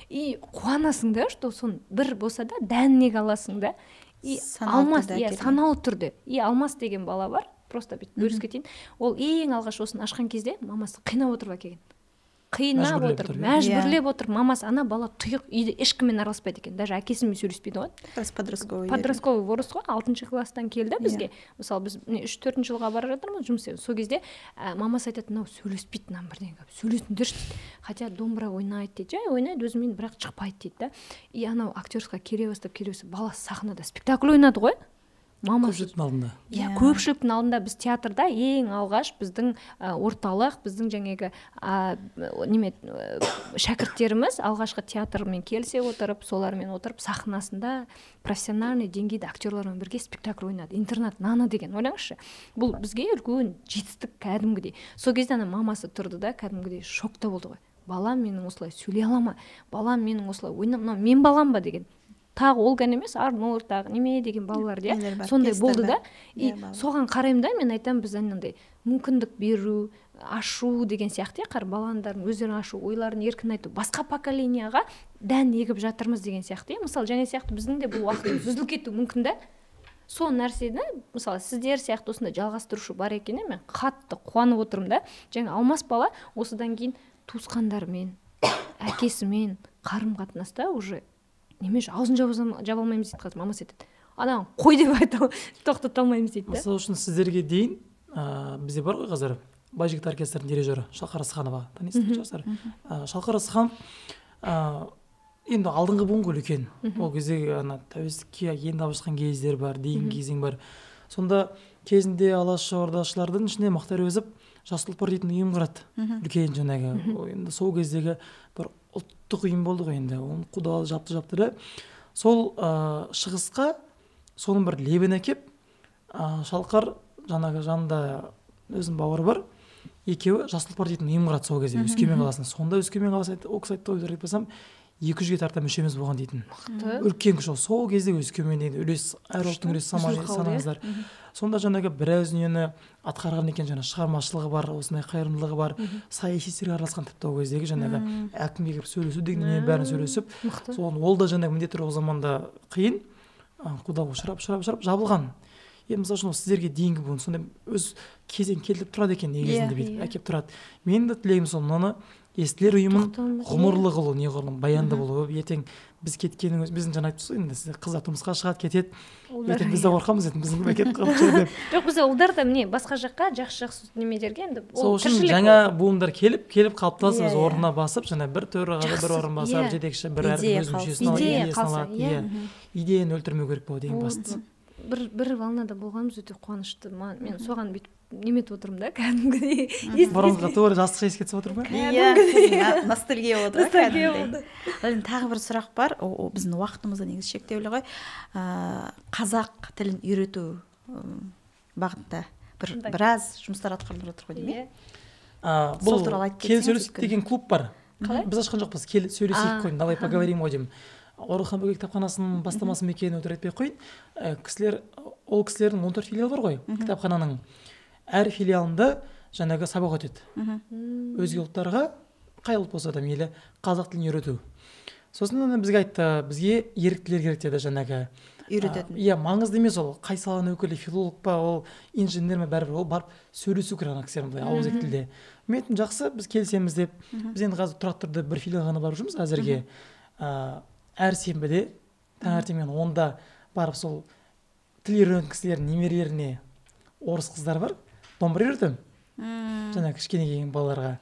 И қуанасың да, что соны бір болса да дәніне аласың да. И Саналы Алмас, түрде иә, әкелген. саналы түрде. И Алмас деген бала бар, просто бүйтіп бөлісіп кетейін. Ол ең алғаш осыны ашқан кезде мамасы қинап отырып әкелген, қинап Мәжбүрлеп отырып, отырып, иә? мәжбүрлеп отырып мамасы. Ана бала тұйық, үйде ешкіммен араласпайды екен, даже әкесімен сөйлеспейді ғой. Рас, подростковый. Подростковый возраст қой. Алтыншы класстан келді бізге. Мысалы, біз міне үш, төртінші жылға бара жатырмыз жұмыс істеп. Сол кезде мамасы айтады: «Мынау сөйлеспейді, мынаны бірдеңе қылып сөйлесіңдерші», – дейді. Хотя домбыра ойнайды дейді, жай ойнайды өзімен, бірақ шықпайды дейді да. И анау актерскийға келе бастап, келе бастап бала сахнада спектакль ойнады ғой. Мамасы көпшіліктің алдында. Иә, көпшіліктің алдында. Біз театрда ең алғаш біздің орталық, біздің жаңағы неме шәкірттеріміз алғашқы театрмен келісе отырып, солармен отырып сахнасында профессиональный деңгейде актерлармен бірге спектакль ойнады. Интернат наны деген, ойлаңызшы. Бұл бізге үлкен жетістік кәдімгідей. Сол кезде ана мамасы тұрды да, кәдімгідей шокта болды ғой. Балам менің осылай сөйлей ала ма? Балам менің осылай ойнап, мынау мен балам ба деген. Тағы ол ғана емес, Арнұр тағы неме деген балалар иә, сондай болды да. И соған қараймын да, мен айтамын, біз анандай мүмкіндік беру, ашу деген сияқты, қар балалардың өздерін ашу, ойларын еркін айту, басқа поколенияға дән егіп жатырмыз деген сияқты. Мысалы, және сияқты біздің де бұл уақытымыз үзіліп кетуі мүмкін да. Сол нәрсені, мысалы, сіздер сияқты осындай жалғастырушы бар екеніне мен қатты қуанып отырмын да. Жаңа Алмас бала осыдан кейін туысқандарымен, әкесімен қарым-қатынаста уже неме аузын жаба алмаймыз дейді қазір, мамасы айтады. Анаған қой деп айта тоқтата алмаймыз дейді. Мысалы үшін сіздерге дейін бізде бар ғой қазір Байжігіт оркестрінің дирижері Шалқар Ысқанова, танисыздар шығарсыздар. Шалқар Ысқанов енді алдыңғы буын ғой үлкен. Ол кезде ана тәуелсіздікке енді алып кездер бар, дейін кезең бар. Сонда кезінде алашордашылардың ішінде Мұхтар Әуезов Жас тұлпар дейтін ұйым құрады. Үлкен жаңағы. Енді сол кездегі бір ұлттық ұйым болды ғой енді. Оны қудалады, жапты да. Сол шығысқа соның бір лебін әкеп, Шалқар жаңағы жанында өзінің бауыры бар, екеуі Жас тұлпар дейтін ұйым құрады сол кезде Өскемен қаласында. Сонда Өскемен қаласы ол кісі айтты ғой, айтпасам 200-ге тарта мүшеміз болған дейтін. Үлкен күш ол. Сол кезде Өскемен деген үлес, әр ұлттың үлесі санаңыздар. Сонда жаңағы біраз дүниені атқарған екен, жаңа шығармашылығы бар, осындай қайырымдылығы бар, саяси істерге араласқан тіпті ол кездегі жаңағы әкімге кіріп сөйлесу деген дүние бәрін сөйлесіп, соны ол да жаңағы міндетті түрде ол заманда қиын, қудалауға ұшырап жабылған. Енді мысалы үшін сіздерге дейінгі буын сондай өз кезең келтіріп тұрады екен негізінде, бүйтіп әкеп тұрады. Менің де тілегім сол, мынаны естілер ұйымын ғұмырлы қылу, неғұрлым баянды болу. Ертең біз кеткенің өзі, біздің жаңа айттық енді, сіз қыздар тұрмысқа шығады, кетеді. Ертең біз де қорқамыз, ертең біздің кетіп қалып жүр деп. Жоқ, бізде ұлдар да міне басқа жаққа, жақсы немелерге енді ол тіршілік. Сол үшін жаңа буындар келіп қалыптасып, өз орнына басып, жаңа бір төрағасы, бір орынбасар, жетекші, бір әркім өз мүшесін алады, идеясын алады. Идеяны өлтірмеу керек болады ең бастысы. Бір волнада болғанымыз өте қуанышты. Мен соған бүйтіп неметіп отырмын да, кәдімгідей. Бұрынғы тура жастық еске түсіп отыр ма? Иә, ностальгия болып отыр кәдімгідей. Енді тағы бір сұрақ бар. Біздің уақытымыз да негізі шектеулі ғой. Қазақ тілін үйрету бағытында біраз жұмыстар атқарылып жатыр ғой деймін. Бұл Кел сөйлесейік деген клуб бар. Біз ашқан жоқпыз. Кел сөйлесейік қой, давай поговорим ғой деймін. Оралхан Бөкей кітапханасының бастамасы ма екенін өтірік айтпай қояйын. Кісілер, ол кісілердің 14 филиалы бар ғой кітапхананың. Әр филиалында жаңағы сабақ өтеді. Өзге ұлттарға, қай ұлт болса да мейлі, қазақ тілін үйрету. Сосын бізге айтты, бізге еріктілер керек деді жаңағы. Үйрететін. Иә, маңызды емес ол, қай саланың өкілі, филолог па, ол инженер ме, бәрібір ол барып сөйлесу керек ана кісілермен былай ауызекі тілде. Мен айттым, жақсы, біз келісеміз деп. Біз енді қазір тұрақты түрде бір филиал ғана барып жүрміз әзірге. Әр сенбіде таңертеңмен 10-да барып сол тіл үйренетін кісілердің немерелеріне орыс қыздар бар, домбыра үйретемін. Жаңа кішкене келген балаларға.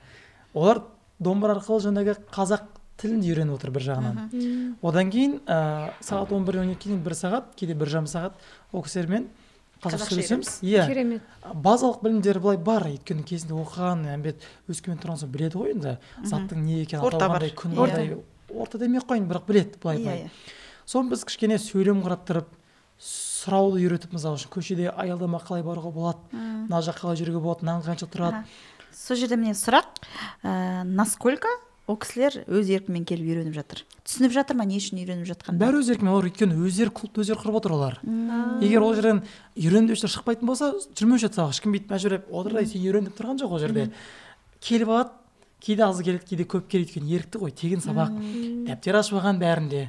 Олар домбыра арқылы жаңағы қазақ тілін де үйреніп отыр бір жағынан. Одан кейін сағат 11-12 кейін бір сағат, кейде 1,5 сағат ол кісілермен қазақша сөйлесеміз. Иә. Керемет. Базалық білімдері былай бар, өйткені кезінде оқыған, әмбет Өскемен тұрған соң біледі ғой енді, заттың не екенін, атау қандай, күн қандай. Орта демей қойын, бірақ біледі былай-былай. Соны біз кішкене сөйлем құраттырып, сұрауды үйретіп, мысалы үшін көшеде аялдама қалай баруға болады, мына жаққа қалай жүруге болады, нан қанша тұрады. Сол жерде міне сұрақ, насколько ол кісілер өз еркімен келіп үйреніп жатыр? Түсініп жатыр ма, не үшін үйреніп жатқанын? Бәрі өз еркімен, олар өйткені өздері клубты өздері құрып отыр олар. Егер ол жерден үйрен деушілер шықпайтын болса, жүрмеуші еді сабақ. Ешкім бүйтіп мәжбүрлеп отыр да, сен үйрен деп тұрған жоқ ол жерде. Келіп алады, кейде аз келеді, кейде көп келеді, өйткені ерікті ғой, тегін сабақ. Дәптер ашып алған бәрінде.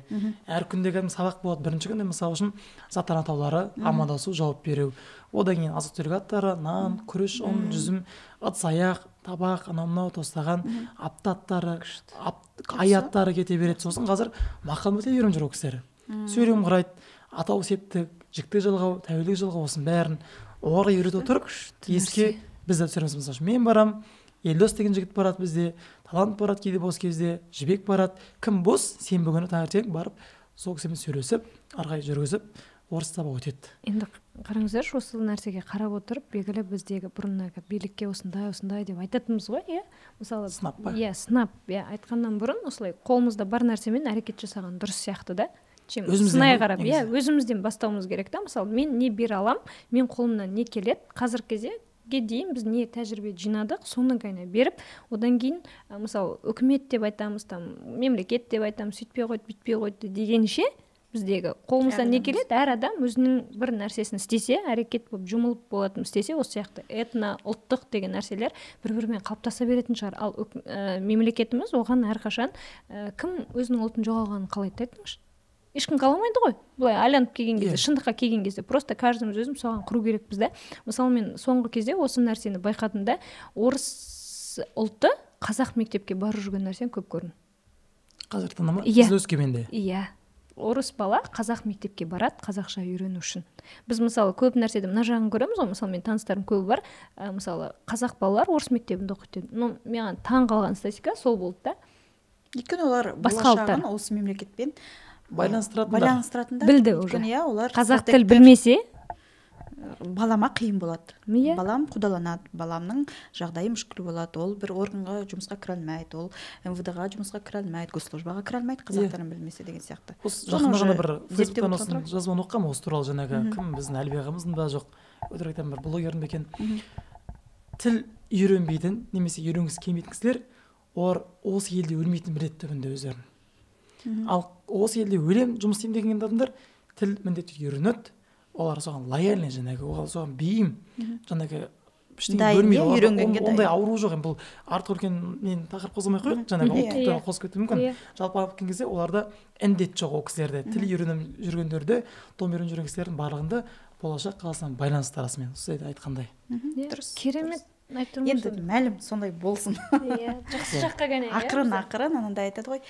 Әр күнде кәдімгі сабақ болады. Бірінші күнде мысалы үшін заттар атаулары, амандасу, жауап беру. Одан кейін азық-түлік аттары, нан, күріш, ұн, жүзім, ыдыс аяқ, табақ, анау мынау тостаған, апта аттары, ай аттары кете береді. Сосын қазір мақал-мәтел үйреніп жүр ол кісілер. Сөйлем құрайды, атау септік, жіктік жалғау, тәуелдік жалғау, осының бәрін оларға үйрете отырып, еске біз де түсіреміз. Мысалы үшін мен барам, Елдос деген жігіт барады бізде, Талант барады кейде бос кезде, Жібек барады. Кім бос, сенбі күні таңертең барып сол кісімен сөйлесіп, ары қарай жүргізіп, Орыс сабақ өтеді. Енді қараңыздаршы, осы нәрсеге қарап отырып, белгілі біздегі бұрын билікке осындай осындай деп айтатынбыз ғой, иә? Мысалы, сынап па? Иә, сынап, иә, айтқаннан бұрын осылай қолымызда бар нәрсемен әрекет жасаған дұрыс сияқты да. Чем сынай қарап, иә, өзімізден бастауымыз керек та. Мысалы, мен не бере алам, мен қолымнан не келеді, қазіргі кезде дейін біз не тәжірибе жинадық, соны ғана беріп, одан кейін, мысалы, үкімет деп айтамыз, там, мемлекет деп айтамыз, сөйтпей қойды, бүйтпей қойды дегенше, біздегі қолымыздан не келеді, әр адам өзінің бір нәрсесін істесе, әрекет болып жұмылып болатын істесе, осы сияқты этно, ұлттық деген нәрселер бір-бірімен қалыптаса беретін шығар. Ал мемлекетіміз оған әрқашан кім өзінің ұлтын жоғалғанын қалайды, айтыңызшы? Ешкім қаламайды ғой. Былай айланып келген кезде, шындыққа келген кезде, просто каждымыз өзіміз соған құру керекпіз да. Мысалы, мен соңғы кезде осы нәрсені байқадым да, орыс ұлты қазақ мектепке барып жүрген нәрсені көп көрдім. Қазіргі таңда ма? Біз Өскеменде. Иә. Орыс бала қазақ мектепке барады қазақша үйрену үшін. Біз мысалы көп нәрседе мына жағын көреміз ғой, мысалы мен таныстарым көбі бар, мысалы қазақ балалар орыс мектебінде оқиды. Ну, маған таң қалған статистика сол болды да. Өйткені олар болашағын осы мемлекетпен байланыстыратындар. Білді уже. Өйткені, олар қазақ тіл білмесе балама қиын болады. Балам қудаланады, баламның жағдайы мүшкіл болады, ол бір органға жұмысқа кіре алмайды, ол МВД-ға жұмысқа кіре алмайды, госслужбаға кіре алмайды, қазақ тілін білмесе деген сияқты. Осы жақында ғана бір Фейсбуктан осы жазбаны оқығанмын осы туралы, жаңағы кім біздің Әлібек ағамыздың ба, жоқ, өтірік айтамын, бір блогердің бе екен. Тіл үйренбейтін немесе үйренгісі келмейтін кісілер, олар осы елде өлмейтінін біледі түбінде өздерін. Ал осы елде өлем, жұмыс істеймін деген адамдар тіл міндетті үйренеді. Олар соған лояльный, жаңағы, олар соған бейім, жаңағы ештеңе көрмейді. Ондай ауру жоқ. Енді бұл артық үлкен мен тақырып қозғамай қояйық, жаңағы ұлттық қосып кетуі мүмкін. Жалпы алып келген кезде оларда індет жоқ ол кісілерде. Тіл үйреніп жүргендерде, тон үйреніп жүрген кісілердің барлығында болашақ қаласынан байланысты расымен. Сіз айтқандай. Дұрыс. Керемет. Енді мәлім сондай болсын. Иә, жақсы жаққа ғана. Ақырын анандай айтады ғой,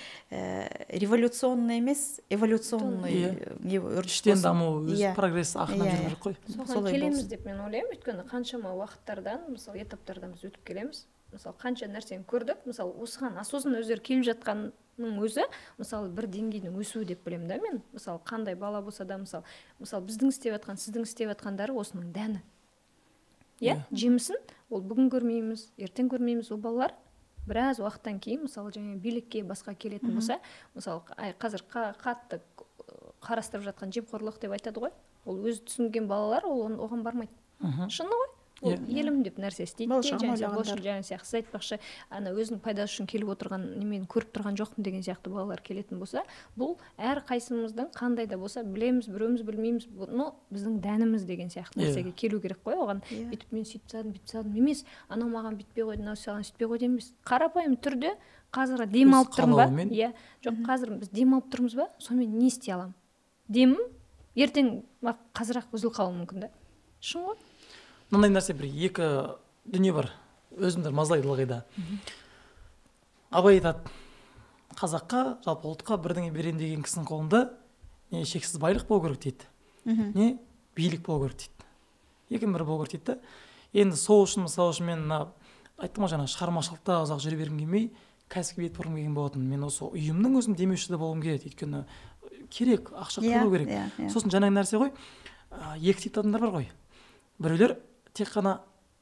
революционный емес, эволюционный не үрдіс. Іштен даму, өз прогресс ақырын жүру керек қой. Соған келеміз деп мен ойлаймын, өйткені қаншама уақыттардан, мысалы, этаптардан біз өтіп келеміз. Мысалы, қанша нәрсені көрдік, мысалы, осыған осознанно өздері келіп жатқанның өзі, мысалы, бір деңгейдің өсуі деп білемін да мен. Мысалы, қандай бала болса да, мысалы, біздің істеп жатқан, сіздің істеп жатқандары осының дәні. Иә, жемісін ол бүгін көрмейміз, ертең көрмейміз. Ол балалар біраз уақыттан кейін, мысалы, және билікке басқа келетін болса, мысалы, қазір қатты қарастырып жатқан жемқорлық деп айтады ғой, ол өзі түсінген балалар, ол оған бармайды. Шыны ғой, ол елім деп нәрсе істейді, жаңа сияқты сіз айтпақшы, ана өзінің пайдасы үшін келіп отырған немені көріп тұрған жоқпын деген сияқты балалар келетін болса, бұл әр қайсымыздың қандай да болса білеміз, біреуміз білмейміз, но біздің дәніміз деген сияқты нәрсеге келу керек қой. Оған бүйтіп мен сөйтіп тастадым, бүйтіп тастадым емес, анау маған бүйтпей қойды, мынау саған сөйтпей қойды емес. Қарапайым түрде қазір дем алып тұрмын ба? Иә, жоқ, қазір біз дем алып тұрмыз ба? Сонымен не істей аламын? Демім ертең қазір-ақ үзіліп қалуы мүмкін да. Шын ғой. Мынандай нәрсе, бір екі дүние бар, өзімді мазалайды ылғи да. Абай айтады, қазаққа, жалпы ұлтқа бірдеңе беремін деген кісінің қолында не шексіз байлық болу керек дейді, не билік болу керек дейді. Екінің бірі болу керек дейді да. Енді сол үшін, мысалы үшін, мен мына айттым ғой, жаңа шығармашылықта ұзақ жүре бергім келмей, кәсіпке бет бұрғым келген болатын. Мен осы ұйымның өзім демеуші де болғым келеді, өйткені керек, ақша құру керек. Сосын жаңағы нәрсе ғой, екі типті адамдар бар ғой. Біреулер тек қана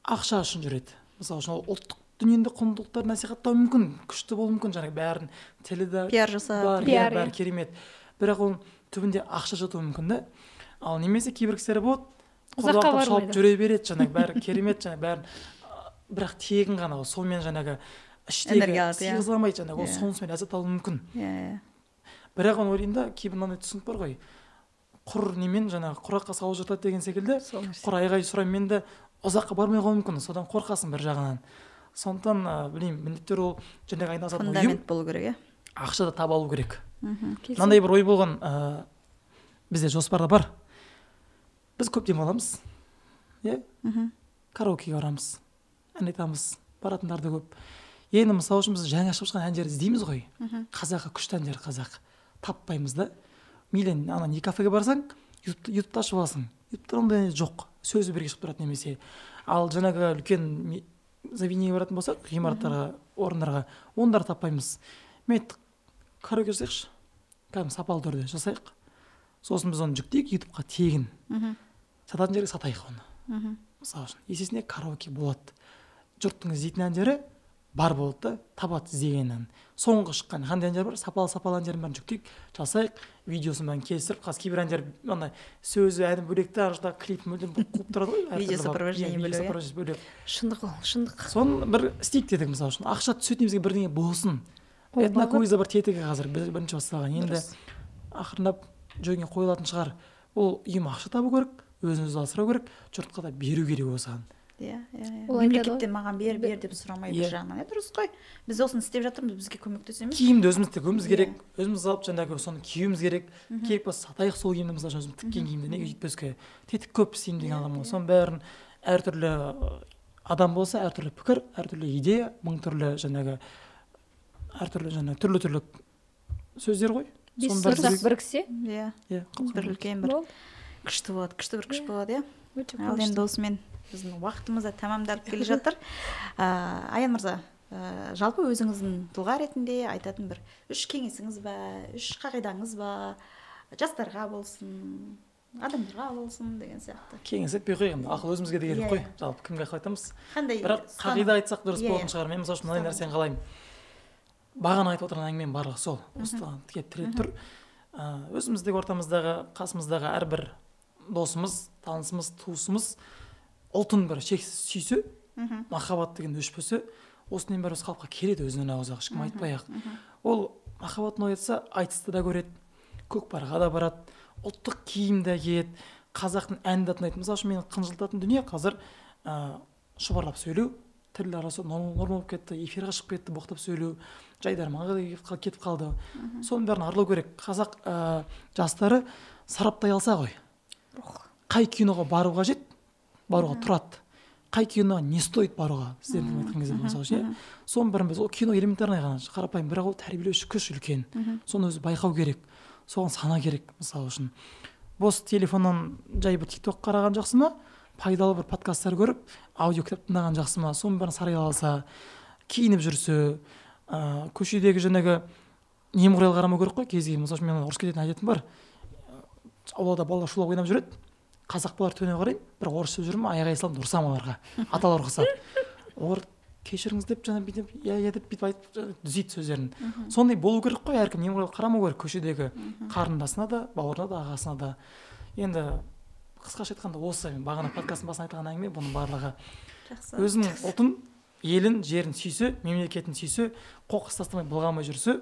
ақша үшін жүреді. Мысалы үшін, ол ұлттық дүниені құндылықтар насихаттауы мүмкін, күшті болуы мүмкін, жаңағы бәрін тілі де пиар жасап, бар, бәрі керемет. Бірақ оның түбінде ақша жатуы мүмкін да. Ал немесе кейбір кісілер болады, ұзаққа бармайды, жүре береді, жаңағы бәрі керемет, жаңағы бәрін, бірақ тегін ғана, сонымен жаңағы іштегі сыйғыза алмайды, жаңағы ол сонысымен ләззат алуы мүмкін. Бірақ оны ойлаймын да, кейбір мынандай түсінік бар ғой, құр немен жаңағы құраққа сауы жыртады деген секілді, құр айғай сұраймен де ұзаққа бармай қалуы мүмкін, содан қорқасың бір жағынан. Сондықтан білмеймін, міндетті түрде ол жаңағы айналысатын ұйым фундамент болу керек, иә, ақша да таба алу керек. Мынандай бір ой болған, бізде жоспарда бар. Біз көп демаламыз, иә, караокеге барамыз, ән айтамыз, баратындар да көп. Енді мысалы үшін біз жаңа шығып жатқан әндерді іздейміз ғой, қазақы күшті әндер қазақ таппаймыз да. Мейлі ана не кафеге барсаң, ютубта ашып аласың, ютубта ондай жоқ, сөзі бірге шығып тұрады немесе. Ал жаңағы үлкен заведениеге баратын болсақ, ғимараттарға, орындарға, ондарды таппаймыз. Мен айттық, караоке жасайықшы, кәдімгі сапалы түрде жасайық. Сосын біз оны жүктейік ютубқа тегін. Сататын жерге сатайық оны. Мысалы үшін, есесіне караоке болады. Жұрттың іздейтін әндері бар болады да, табады іздеген ән. Соңғы шыққан қандай әндер бар, сапалы әндердің бәрін жүктейік, жасайық, видеосын бәрін келістіріп, қазір кейбір әндер ана сөзі әні бөлек те, ар жақта клип мүлдем қуып тұрады ғой. Видео сопровождение бөлек. Шындық ол, шындық. Соны бір істейік дедік, мысалы үшін. Ақша түсетін бізге бірдеңе болсын. Этноквизда бір тетігі қазір бірінші басталған. Енді ақырындап жөнге қойылатын шығар. Ол ұйым ақша табу керек, өзін өзі асырау керек, жұртқа да беру керек осыған. Иә. Мемлекеттен маған бер деп сұрамай бір жағынан. Дұрыс қой. Біз осыны істеп жатырмыз, бізге көмектесеміз. Киімді өзіміз тігуіміз керек, өзіміз алып жаңағы соны киюіміз керек. Керек болса сатайық сол киімді, мысалы үшін өзіміз тіккен киімді неге өйтпеске. Тетік көп істеймін деген адам ғой. Соның бәрін әртүрлі адам болса, әртүрлі пікір, әртүрлі идея, мың түрлі жаңағы әртүрлі жаңағы түрлі-түрлі сөздер ғой. Бес сұрсақ біріксе, иә, бір үлкен бір күшті болады, күшті бір күш болады, иә. Ал енді осымен біздің уақытымыз да тәмамдалып келе жатыр. Аян мырза, жалпы өзіңіздің тұлға ретінде айтатын бір үш кеңесіңіз ба, үш қағидаңыз ба, жастарға болсын, адамдарға болсын деген сияқты. Кеңес етпей қояйық енді, ақыл өзімізге де керек қой. Жалпы кімге ақыл айтамыз? Қандай? Бірақ қағида айтсақ дұрыс болатын шығар. Мен мысалы үшін мынандай нәрсені қалаймын. Бағана айтып отырған әңгімем барлығы сол. Осыған келіп тіреліп тұр. Өзіміздегі ортамыздағы, қасымыздағы әрбір досымыз, танысымыз, туысымыз ұлтын бір шексіз сүйсе, махаббат деген өшпесе, осының бәрі осы халыққа келеді өзінен ауыз-ақ, ешкім айтпай-ақ. Ол махаббатын оятса, айтысты да көреді, көкпарға да барады, ұлттық киім де киеді, қазақтың әнін де тыңдайды. Мысалы үшін мені қынжылтатын дүние қазір шұбарлап сөйлеу, тіл арасы норма болып кетті, эфирге шығып кетті, боқтап сөйлеу, жайдарманға да кетіп қалды. Соның бәрін арылу керек. Қазақ жастары сараптай алса ғой. Қай киноға бару қажет, баруға тұрады. Қай киноға не стоит баруға, сіздердің айтқан кезде мысалы үшін, соның бәрін біз, ол кино элементарный ғана, қарапайым, бірақ ол тәрбиелеуші күш үлкен. Соны өзі байқау керек, соған сана керек, мысалы үшін. Бос телефоннан жай бір TikTok қараған жақсы ма, пайдалы бір подкасттар көріп, аудио кітап тыңдаған жақсы ма, соның бәрін сарай алса, киініп жүрсе, көшедегі жаңағы немқұрайлы қарамау керек қой, кез келген. Мысалы үшін, мен ұрысып кететін әдетім бар. Аулада балалар шулап ойнап жүреді, қазақ балалар төне қараймын, бірақ орысша жүрмін, аяқ саламын, ұрсам оларға, аталар ұқсап. Олар кешіріңіз деп жаңа бүйтіп, иә деп бүйтіп айтып түзейді сөздерін. Сондай болу керек қой, әркім немқұрайлы қарамау керек көшедегі қарындасына да, бауырына да, ағасына да. Енді қысқаша айтқанда осы, мен бағана подкасттың басында айтқан әңгіме бұның барлығы. Өзінің ұлтын, елін, жерін сүйсе, мемлекетін сүйсе, қоқыс тастамай былғамай жүрсе,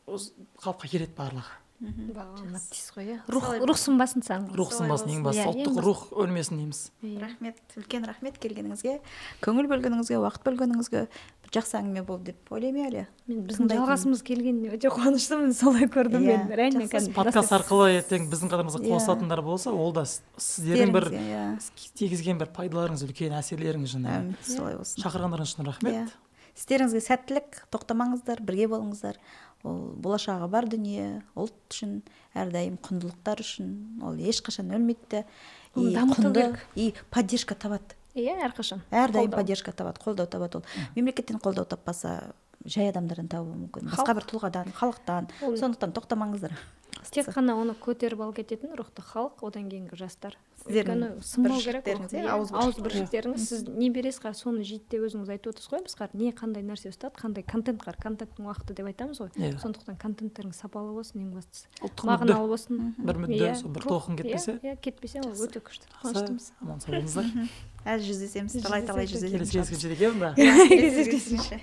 осы қалыпқа келеді барлығы. Бағана ғой, иә. Рух сынбасын саған. Рух сынбасын, ең бастысы ұлттық рух өлмесін дейміз. Рахмет, үлкен рахмет келгеніңізге, көңіл бөлгеніңізге, уақыт бөлгеніңізге. Жақсы әңгіме болды деп ойлаймын әлі. Мен біздің жалғасымыз келгеніне өте қуаныштымын, солай көрдім мен. Реально подкаст арқылы ертең біздің қатарымызға қосылатындар болса, ол да сіздердің бір тигізген бір пайдаларыңыз, үлкен әсерлеріңіз жаңағы. Солай болсын. Шақырғандарыңыз үшін рахмет. Істеріңізге сәттілік, тоқтамаңыздар, бірге болыңыздар. Ол болашағы бар дүние, ұлт үшін, әрдайым құндылықтар үшін, ол ешқашан өлмейді. И құнды, и поддержка табады. Иә, әрқашан. Әрдайым поддержка табады, қолдау табады ол. Мемлекеттен қолдау таппаса, жай адамдардан табуы мүмкін, басқа бір тұлғадан, халықтан. Сондықтан тоқтамаңыздар. Тек қана оны көтеріп алып кететін рухты халық, одан кейінгі жастар. Сіздердің бірліктеріңіз, ауыз бірліктеріңіз. Сіз не бересіз, қар, соны жейді деп өзіңіз айтып отырсыз ғой. Біз қар, не қандай нәрсе ұстады, қандай контент қар, контенттің уақыты деп айтамыз ғой. Сондықтан контенттеріңіз сапалы болсын, ең бастысы. Мағыналы болсын. Бір мүдде, бір толқын кетпесе. Иә, кетпесе ол өте күшті. Қуаныштымыз. Аман сау болыңыздар. Әлі жүздесеміз, талай-талай жүздесеміз. Келесі кездескенше екен ба? Кездескенше.